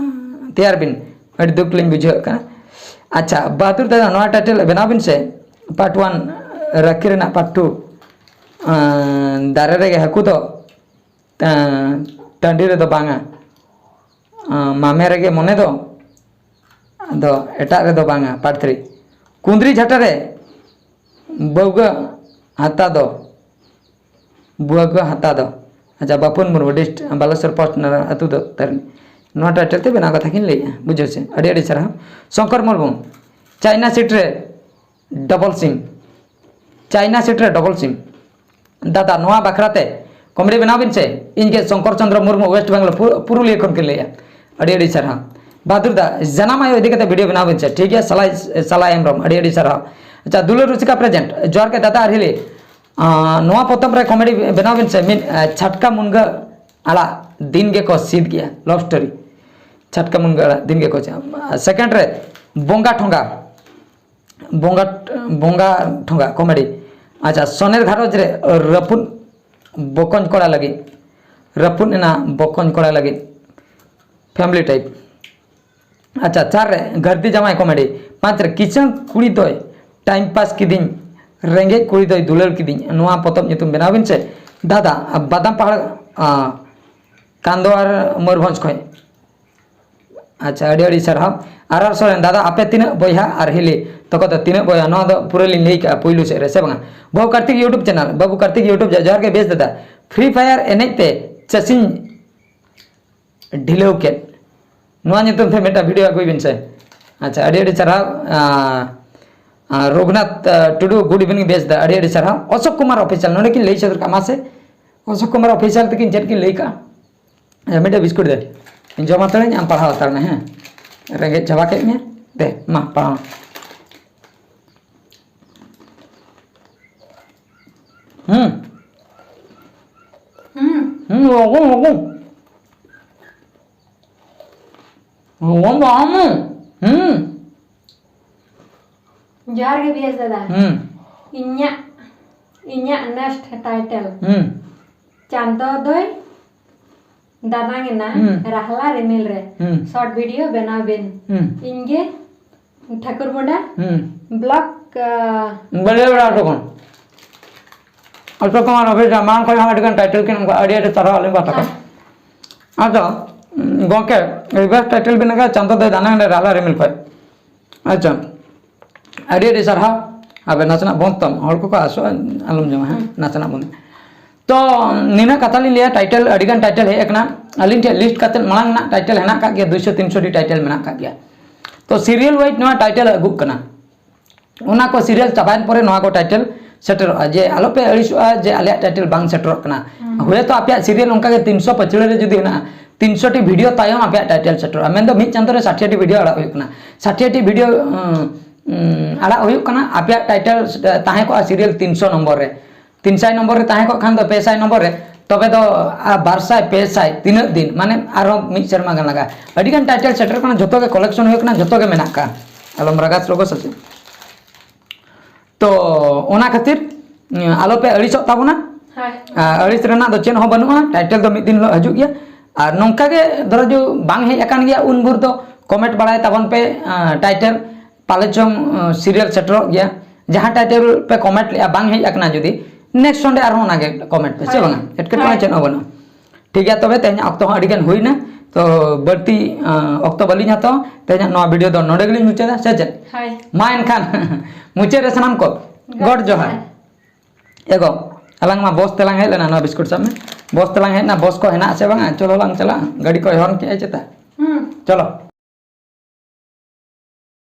ᱛᱮᱭᱟᱨ ᱵᱤᱱ, ᱟᱹᱰᱤ ᱫᱩᱠ ᱞᱤᱧ ᱵᱩᱡᱷᱟᱹᱣᱮᱫ ᱠᱟᱱᱟ᱾ ᱟᱪᱪᱷᱟ, ᱵᱟᱦᱟᱫᱩᱨ ᱫᱟᱫᱟ, ᱱᱚᱣᱟ title ᱵᱮᱱᱟᱣ ᱵᱤᱱ ᱥᱮ, part one ᱨᱟᱹᱠᱷᱤ ᱨᱮᱱᱟᱜ part two, ᱟᱸ, ᱫᱟᱨᱮ ᱨᱮᱜᱮ ᱦᱟᱹᱠᱩ ᱫᱚ, ᱟᱸ, ᱴᱟᱺᱰᱤ ᱨᱮᱫᱚ ᱵᱟᱝᱟ, ᱟᱸ, ᱢᱟᱢᱮ ᱨᱮᱜᱮ ᱢᱚᱱᱮ ᱫᱚ, ᱟᱫᱚ ᱮᱴᱟᱜ ᱨᱮᱫᱚ ᱵᱟᱝᱟ᱾ Part three, ᱠᱩᱸᱫᱽᱨᱤ ᱡᱷᱟᱴᱟ ᱨᱮ ᱵᱟᱹᱣᱜᱟᱹ ᱦᱟᱛᱟ ᱫᱚ, ᱵᱟᱹᱣᱜᱟᱹ ᱦᱟᱛᱟ ᱫᱚ᱾ ᱟᱪᱪᱷᱟ, ᱵᱟᱯᱩᱱ ᱢᱩᱨᱢᱩ, ᱰᱤᱥᱴ ᱵᱟᱞᱮᱥᱚᱨ ᱯᱳᱥᱴ, ᱟᱹᱛᱩ ᱫᱚ ᱛᱟᱨᱤᱱ᱾ ᱱᱚᱣᱟ ᱴᱟᱭᱴᱮᱞ ᱛᱮ ᱵᱮᱱᱟᱣ ᱠᱟᱛᱷᱟ ᱠᱤᱱ ᱞᱟᱹᱭᱮᱜᱼᱟ, ᱵᱩᱡᱷᱟᱹᱣ ᱥᱮ? ᱟᱹᱰᱤ ᱟᱹᱰᱤ ᱥᱟᱨᱦᱟᱣ᱾ ᱥᱚᱝᱠᱚᱨ ᱢᱩᱨᱢᱩ, ᱪᱟᱭᱱᱟ ᱥᱤᱴ ᱨᱮ ᱰᱚᱵᱚᱞ ᱥᱤᱢ, ᱪᱟᱭᱱᱟ ᱥᱤᱴ ᱨᱮ ᱰᱚᱵᱚᱞ ᱥᱤᱢ᱾ ᱫᱟᱫᱟ, ᱱᱚᱣᱟ ᱵᱟᱠᱷᱨᱟ ᱛᱮ ᱠᱚᱢᱮᱰᱤ ᱵᱮᱱᱟᱣ ᱵᱤᱱ ᱥᱮ, ᱤᱧ ᱜᱮ ᱥᱚᱝᱠᱚᱨ ᱪᱚᱸᱫᱽᱨᱚ ᱢᱩᱨᱢᱩ, ᱳᱭᱮᱥᱴ ᱵᱮᱝᱜᱚᱞ, ᱯᱩ-, ᱯᱩᱨᱩᱞᱤᱭᱟᱹ ᱠᱷᱚᱱ ᱠᱤᱱ ᱞᱟᱹᱭᱮᱜᱼᱟ᱾ ᱟᱹᱰᱤ ᱟᱹᱰᱤ ᱥᱟᱨᱦᱟᱣ᱾ ᱵᱟᱦᱟᱫᱩᱨ ᱫᱟ, ᱡᱟᱱᱟᱢ ᱟᱭᱳ ᱤᱫᱤ ᱠᱟᱛᱮ ᱵᱷᱤᱰᱤᱭᱳ ᱵᱮᱱᱟᱣ ᱵᱤᱱ ᱥᱮ, ᱴᱷᱤᱠ ᱜᱮᱭᱟ, ᱥᱟᱞᱟᱭ, ᱥᱟᱞᱟᱭ ᱦᱮᱢᱵᱨᱚᱢ, ᱟᱹᱰᱤ ᱟᱹᱰᱤ ᱥᱟᱨᱦᱟᱣ᱾ ᱟᱪᱪᱷᱟ, ᱫᱩᱞᱟᱹᱲ ᱨᱩᱥᱤᱠᱟ ᱯᱨᱮᱡᱮᱱᱴ, ᱡᱚᱦᱟᱨ ᱜᱮ ᱫᱟᱫᱟ ᱟᱨ ᱦᱤᱞᱤ᱾ ᱟᱸ, ᱱᱚᱣᱟ ᱯᱚᱛᱚᱵ ᱨᱮ ᱠᱚᱢᱮᱰᱤ ᱵᱮᱱᱟᱣ ᱵᱤᱱ ᱥᱮ, ᱢᱤᱫ, ᱟᱸ, ᱪᱷᱟᱴᱠᱟ ᱢᱩᱱᱜᱟᱹ ᱟᱲᱟᱜ ᱫᱤᱱ ᱜᱮᱠᱚ ᱥᱤᱫ ᱜᱮᱭᱟ, ᱞᱟᱵᱷ ᱥᱴᱳᱨᱤ᱾ ᱪᱷᱟᱴᱠᱟ ᱢᱩᱱᱜᱟᱹ ᱟᱲᱟᱜ ᱫᱤᱱ ᱜᱮᱠᱚ ᱪᱟ-, ᱥᱮᱠᱮᱱᱰ ᱨᱮ ᱵᱚᱸᱜᱟ ᱴᱷᱚᱸᱜᱟ, ᱵᱚᱸᱜᱟ, ᱵᱚᱸᱜᱟ ᱴᱷᱚᱸᱜᱟ ᱠᱚᱢᱮᱰᱤ᱾ ᱟᱪᱪᱷᱟ, ᱥᱚᱱᱮᱨ ᱜᱷᱟᱨᱚᱸᱡᱽ ᱨᱮ ᱨᱟᱹᱯᱩᱫ ᱵᱚᱠᱚᱧ ᱠᱚᱲᱟ ᱞᱟᱹᱜᱤᱫ, ᱨᱟᱹᱯᱩᱫ ᱮᱱᱟ ᱵᱚᱠᱚᱧ ᱠᱚᱲᱟ ᱞᱟᱹᱜᱤᱫ, ᱯᱷᱮᱢᱤᱞᱤ ᱴᱟᱭᱤᱯ᱾ ᱟᱪᱪᱷᱟ, ᱪᱟᱨ ᱨᱮ ᱜᱷᱟᱹᱨᱫᱤ ᱡᱟᱶᱟᱭ ᱠᱚᱢᱮᱰᱤ, ᱯᱟᱸᱪ ᱨᱮ ᱠᱤᱥᱟᱹᱬ ᱠᱩᱲᱤ ᱫᱚᱭ ᱴᱟᱭᱤᱢ ᱯᱟᱥ ᱠᱤᱫᱤᱧ, ᱨᱮᱸᱜᱮᱡ ᱠᱩᱲᱤ ᱫᱚᱭ ᱫᱩᱞᱟᱹᱲ ᱠᱤᱫᱤᱧ, ᱱᱚᱣᱟ ᱯᱚᱛᱚᱵ ᱧᱩᱛᱩᱢ ᱵᱮᱱᱟᱣ ᱵᱤᱱ ᱥᱮ᱾ ᱫᱟᱫᱟ, ᱵᱟᱫᱟᱢ ᱯᱟᱦᱟᱲ, ᱟᱸ, ᱠᱟᱱᱫᱚᱣᱟᱨ, ᱢᱚᱭᱩᱨᱵᱷᱚᱸᱡᱽ ᱠᱷᱚᱱ᱾ ᱟᱪᱪᱷᱟ, ᱟᱹᱰᱤ ᱟᱹᱰᱤ ᱥᱟᱨᱦᱟᱣ᱾ ᱟᱨ ᱟᱨ ᱥᱚᱨᱮᱱ, ᱫᱟᱫᱟ, ᱟᱯᱮ ᱛᱤᱱᱟᱹᱜ ᱵᱚᱭᱦᱟ ᱟᱨ ᱦᱤᱞᱤ ᱛᱟᱠᱚ ᱫᱚ ᱛᱤᱱᱟᱹᱜ ᱵᱚᱭᱦᱟ? ᱱᱚᱣᱟ ᱫᱚ ᱯᱩᱨᱟᱹ ᱞᱤᱧ ᱞᱟᱹᱭ ᱠᱟᱜᱼᱟ ᱯᱩᱭᱞᱩ ᱥᱮᱫ ᱨᱮ, ᱥᱮ ᱵᱟᱝᱟ? ᱵᱟᱹᱵᱩ ᱠᱟᱨᱛᱤᱠ YouTube ᱪᱮᱱᱮᱞ, ᱵᱟᱹᱵᱩ ᱠᱟᱨᱛᱤᱠ YouTube, ᱡᱚᱦᱟᱨ ᱜᱮ ᱵᱮᱥ ᱫᱟᱫᱟ᱾ ᱯᱷᱨᱤ ᱯᱷᱟᱭᱟᱨ ᱮᱱᱮᱡ ᱛᱮ ᱪᱟᱹᱥᱤᱧ ᱰᱷᱤᱞᱟᱹᱣ ᱠᱮᱫ, ᱱᱚᱣᱟ ᱧᱩᱛᱩᱢ ᱛᱮ ᱢᱤᱫᱴᱟᱝ ᱵᱷᱤᱰᱤᱭᱳ ᱟᱹᱜᱩᱭ ᱵᱤᱱ ᱥᱮ᱾ ᱟᱪᱪᱷᱟ, ᱟᱹᱰᱤ ᱟᱹᱰᱤ ᱥᱟᱨᱦᱟᱣ᱾ ᱟᱸ, ᱟᱸ, ᱨᱚᱜᱷᱩᱱᱟᱛᱷ, ᱟᱸ, ᱴᱩᱰᱩ, good evening, ᱵᱮᱥ ᱫᱟ, ᱟᱹᱰᱤ ᱟᱹᱰᱤ ᱥᱟᱨᱦᱟᱣ᱾ ᱚᱥᱳᱠ ᱠᱩᱢᱟᱨ ᱚᱯᱷᱤᱥᱤᱭᱟᱞ, ᱱᱚᱰᱮ ᱠᱤᱱ ᱞᱟᱹᱭ ᱥᱚᱫᱚᱨ ᱠᱟᱜᱼᱟ, ᱢᱟᱥᱮ, ᱚᱥᱳᱠ ᱠᱩᱢᱟᱨ ᱚᱯᱷᱤᱥᱤᱭᱟᱞ ᱛᱟᱹᱠᱤᱱ ᱪᱮᱫ ᱠᱤᱱ ᱞᱟᱹᱭ ᱠᱟᱜᱼᱟ? ᱟᱪᱪᱷᱟ, ᱢᱤᱫᱴᱮᱡ ᱵᱤᱥᱠᱩᱴ ᱫᱮ, ᱤᱧ ᱡᱚᱢ ᱦᱟᱛᱟᱲᱟᱹᱧ, ᱟᱢ ᱯᱟᱲᱦᱟᱣ ᱦᱟᱛᱟᱲ ᱢᱮ, ᱦᱮᱸ? ᱨᱮᱸᱜᱮᱡ ᱪᱟᱵᱟ ᱠᱮᱫ ᱢᱮᱭᱟ, ᱫᱮ, ᱢᱟ, ᱯᱟᱲᱦᱟᱣ ᱢᱮ᱾ ᱦᱩᱸ᱾ ᱦᱩᱸ᱾ ᱦᱩᱸ, ᱞᱚᱜᱚᱱ, ᱞᱚᱜᱚᱱ᱾ ᱞᱚᱜᱚᱱ ᱯᱟᱲᱦᱟᱣ ᱢᱮ᱾ ᱦᱩᱸ᱾ ᱡᱚᱦᱟᱨ ᱜᱮ ᱵᱤᱭᱮᱥ ᱫᱟᱫᱟ᱾ ᱦᱩᱸ᱾ ᱤᱧᱟᱹᱜ, ᱤᱧᱟᱹᱜ next title, ᱦᱩᱸ᱾ ᱪᱟᱸᱫᱚ ᱫᱚᱭ ᱫᱟᱱᱟᱝ ᱮᱱᱟ ᱦᱩᱸ᱾ ᱨᱟᱦᱞᱟ ᱨᱤᱢᱤᱞ ᱨᱮ᱾ ᱦᱩᱸ᱾ Short video ᱵᱮᱱᱟᱣ ᱵᱤᱱ᱾ ᱦᱩᱸ᱾ ᱤᱧ ᱜᱮ ᱴᱷᱟᱹᱠᱩᱨ ᱢᱩᱸᱰᱟ᱾ ᱦᱩᱸ᱾ Block, ᱟ, ᱵᱟᱹᱞᱤᱭᱟᱹ ᱵᱮᱲᱟ ᱟᱹᱛᱩ ᱠᱷᱚᱱ᱾ ᱚᱥᱳᱠ ᱠᱩᱢᱟᱨ ᱚᱯᱷᱤᱥᱤᱭᱟᱞ, ᱢᱟᱲᱟᱝ ᱠᱷᱚᱱ ᱦᱚᱸ ᱟᱹᱰᱤ ᱜᱟᱱ title ᱠᱤᱱ ᱮᱢ ᱠᱟᱜᱼᱟ, ᱟᱹᱰᱤ ᱟᱹᱰᱤ ᱥᱟᱨᱦᱟᱣ ᱟᱹᱞᱤᱧ ᱯᱟᱦᱴᱟ ᱠᱷᱚᱱ᱾ ᱦᱮᱸ᱾ ᱟᱪᱪᱷᱟ, ᱜᱚᱝᱠᱮ, reverse title ᱵᱮᱱ ᱞᱟᱜᱟᱣ ᱪᱟᱸᱫᱚ ᱫᱚᱭ ᱫᱟᱱᱟᱝ ᱨᱮ ᱨᱟᱦᱞᱟ ᱨᱤᱢᱤᱞ ᱠᱷᱚᱡ᱾ ᱟᱪᱪᱷᱟ, ᱟᱹᱰᱤ ᱟᱹᱰᱤ ᱥᱟᱨᱦᱟᱣ᱾ ᱟᱵᱮᱱ ᱱᱟᱥᱮᱱᱟᱜ ᱵᱚᱱᱫ ᱛᱟᱢ, ᱦᱚᱲ ᱠᱚᱠᱚ ᱟᱥᱚᱜᱼᱟ, ᱟᱞᱚᱢ ᱡᱚᱢᱟ, ᱦᱮᱸ? ᱱᱟᱥᱮᱱᱟᱜ ᱵᱚᱱᱫ᱾ ᱛᱚ, ᱱᱤᱱᱟᱹᱜ ᱠᱟᱛᱷᱟ ᱞᱤᱧ ᱞᱟᱹᱭᱟ, title ᱟᱹᱰᱤ ᱜᱟᱱ title ᱦᱮᱡ ᱟᱠᱟᱱᱟ᱾ ᱟᱹᱞᱤᱧ ᱴᱷᱮᱱ list ᱠᱟᱛᱮ ᱢᱟᱲᱟᱝ ᱨᱮᱱᱟᱜ title ᱦᱮᱱᱟᱜ ᱟᱠᱟᱫ ᱜᱮᱭᱟ, ᱫᱩᱭᱥᱚ ᱛᱤᱱᱥᱚ ᱴᱤ title ᱢᱮᱱᱟᱜ ᱟᱠᱟᱫ ᱜᱮᱭᱟ᱾ ᱛᱚ, serial wise ᱱᱚᱣᱟ title ᱟᱹᱜᱩᱜ ᱠᱟᱱᱟ᱾ ᱚᱱᱟ ᱠᱚ serial ᱪᱟᱵᱟᱭᱮᱱ ᱯᱚᱨᱮ ᱱᱚᱣᱟ ᱠᱚ title ᱥᱮᱴᱮᱨᱚᱜᱼᱟ, ᱡᱮ ᱟᱞᱚᱯᱮ ᱟᱹᱲᱤᱥᱚᱜᱼᱟ ᱡᱮ ᱟᱞᱮᱭᱟᱜ title ᱵᱟᱝ ᱥᱮᱴᱮᱨᱚᱜ ᱠᱟᱱᱟ᱾ ᱦᱩᱸ᱾ ᱦᱳᱭᱛᱳ ᱟᱯᱮᱭᱟᱜ serial ᱚᱱᱠᱟ ᱜᱮ ᱛᱤᱱᱥᱚ ᱯᱟᱹᱪᱷᱞᱟᱹ ᱨᱮ ᱡᱩᱫᱤ ᱦᱮᱱᱟᱜᱼᱟ, ᱛᱤᱱᱥᱚ ᱴᱤ video ᱛᱟᱭᱚᱢ ᱟᱯᱮᱭᱟᱜ title ᱥᱮᱴᱮᱨᱚᱜᱼᱟ, ᱢᱮᱱᱫᱚ ᱢᱤᱫ ᱪᱟᱸᱫᱳ ᱨᱮ ᱥᱟᱴᱷᱤᱭᱟ ᱴᱤ video ᱟᱲᱟᱜ ᱦᱩᱭᱩᱜ ᱠᱟᱱᱟ᱾ ᱥᱟᱴᱷᱤᱭᱟ ᱴᱤ video, ᱩᱸ, ᱩᱸ, ᱟᱲᱟᱜ ᱦᱩᱭᱩᱜ ᱠᱟᱱᱟ, ᱟᱯᱮᱭᱟᱜ title ᱛᱟᱦᱮᱸ ᱠᱚᱜᱼᱟ serial ᱛᱤᱱᱥᱚ ᱱᱚᱢᱵᱚᱨ ᱨᱮ, ᱛᱤᱱ ᱥᱟᱭ ᱱᱚᱢᱵᱚᱨ ᱨᱮ ᱛᱟᱦᱮᱸ ᱠᱚᱜ ᱠᱷᱟᱱ ᱫᱚ ᱯᱮ ᱥᱟᱭ ᱱᱚᱢᱵᱚᱨ ᱨᱮ, ᱛᱚᱵᱮ ᱫᱚ, ᱟ, ᱵᱟᱨ ᱥᱟᱭ, ᱯᱮ ᱥᱟᱭ, ᱛᱤᱱᱟᱹᱜ ᱫᱤᱱ, ᱢᱟᱱᱮ ᱟᱨᱦᱚᱸ ᱢᱤᱫ ᱥᱮᱨᱢᱟ ᱜᱟᱱ ᱞᱟᱜᱟᱜᱼᱟ᱾ ᱟᱹᱰᱤ ᱜᱟᱱ title ᱥᱮᱴᱮᱨ ᱠᱟᱱᱟ, ᱡᱷᱚᱛᱚ ᱜᱮ collection ᱦᱩᱭ ᱠᱟᱱᱟ, ᱡᱷᱚᱛᱚ ᱜᱮ ᱢᱮᱱᱟᱜ ᱠᱟᱜᱼᱟ᱾ ᱟᱞᱚᱢ ᱨᱟᱜᱟ ᱥᱞᱳᱜᱚ ᱥᱮ ᱪᱮᱫ? ᱛᱚ ᱚᱱᱟ ᱠᱷᱟᱹᱛᱤᱨ, ᱩᱸ, ᱟᱞᱚᱯᱮ ᱟᱹᱲᱤᱥᱚᱜ ᱛᱟᱵᱚᱱᱟ᱾ ᱦᱳᱭ᱾ ᱟ, ᱟᱹᱲᱤᱥ ᱨᱮᱱᱟᱜ ᱫᱚ ᱪᱮᱫ ᱦᱚᱸ ᱵᱟᱹᱱᱩᱜᱼᱟ, title ᱫᱚ ᱢᱤᱫ ᱫᱤᱱ ᱦᱤᱞᱳᱜ ᱦᱤᱡᱩᱜ ᱜᱮᱭᱟ᱾ ᱟᱨ ᱱᱚᱝᱠᱟ ᱜᱮ ᱫᱷᱚᱨᱚ ᱡᱩ ᱵᱟᱝ ᱦᱮᱡ ᱟᱠᱟᱱ ᱜᱮᱭᱟ, ᱩᱱ ᱵᱷᱳᱨ ᱫᱚ comment ᱵᱟᱲᱟᱭ ᱛᱟᱵᱚᱱ ᱯᱮ, ᱟ, title ᱯᱟᱞᱮ ᱪᱚᱝ, ᱟ, serial ᱥᱮᱴᱮᱨᱚᱜ ᱜᱮᱭᱟ᱾ ᱡᱟᱦᱟᱸ title ᱯᱮ comment ᱞᱮᱜᱼᱟ, ᱵᱟᱝ ᱦᱮᱡ ᱟᱠᱟᱱᱟ ᱡᱩᱫᱤ, next ᱚᱸᱰᱮ ᱟᱨᱦᱚᱸ ᱚᱱᱟᱜᱮ comment ᱯᱮ, ᱥᱮ ᱦᱳᱭ᱾ ᱵᱟᱝᱟ? ᱮᱴᱠᱮᱴᱚᱬᱮ ᱦᱳᱭ᱾ ᱪᱮᱫ ᱦᱚᱸ ᱵᱟᱹᱱᱩᱜᱼᱟ᱾ ᱴᱷᱤᱠ ᱜᱮᱭᱟ, ᱛᱚᱵᱮ ᱛᱮᱦᱮᱧᱟᱜ ᱚᱠᱛᱚ ᱦᱚᱸ ᱟᱹᱰᱤ ᱜᱟᱱ ᱦᱩᱭᱱᱟ, ᱛᱚ ᱵᱟᱹᱲᱛᱤ, ᱟ, ᱚᱠᱛᱚ ᱵᱟᱹᱞᱤᱧ ᱦᱟᱛᱟᱣᱟ᱾ ᱛᱮᱦᱮᱧᱟᱜ ᱱᱚᱣᱟ video ᱫᱚ ᱱᱚᱰᱮ ᱜᱮᱞᱤᱧ ᱢᱩᱪᱟᱹᱫᱟ, ᱥᱮ ᱪᱮᱫ? ᱦᱳᱭ᱾ ᱢᱟ ᱮᱱᱠᱷᱟᱱ ᱢᱩᱪᱟᱹᱫ ᱨᱮ ᱥᱟᱱᱟᱢ ᱠᱚ ᱜᱚᱰ ᱡᱚᱦᱟᱨ᱾ ᱮᱜᱳ, ᱟᱞᱟᱝ ᱢᱟ bus ᱛᱮᱞᱟᱝ ᱦᱮᱡ ᱞᱮᱱᱟ, ᱱᱚᱣᱟ ᱵᱤᱥᱠᱩᱴ ᱥᱟᱵ ᱢᱮ᱾ Bus ᱛᱮᱞᱟᱝ ᱦᱮᱡ ᱮᱱᱟ, bus ᱠᱚ ᱦᱮᱱᱟᱜ ᱥᱮ ᱵᱟᱝᱟ? ᱪᱚᱞᱚ ᱞᱟᱝ ᱪᱟᱞᱟᱜᱼᱟ, ᱜᱟᱹᱰᱤ ᱠᱚᱭ horn ᱠᱮᱜᱼᱟᱭ ᱪᱮᱛᱟ? ᱦᱩᱸ᱾ ᱪᱚᱞᱚ᱾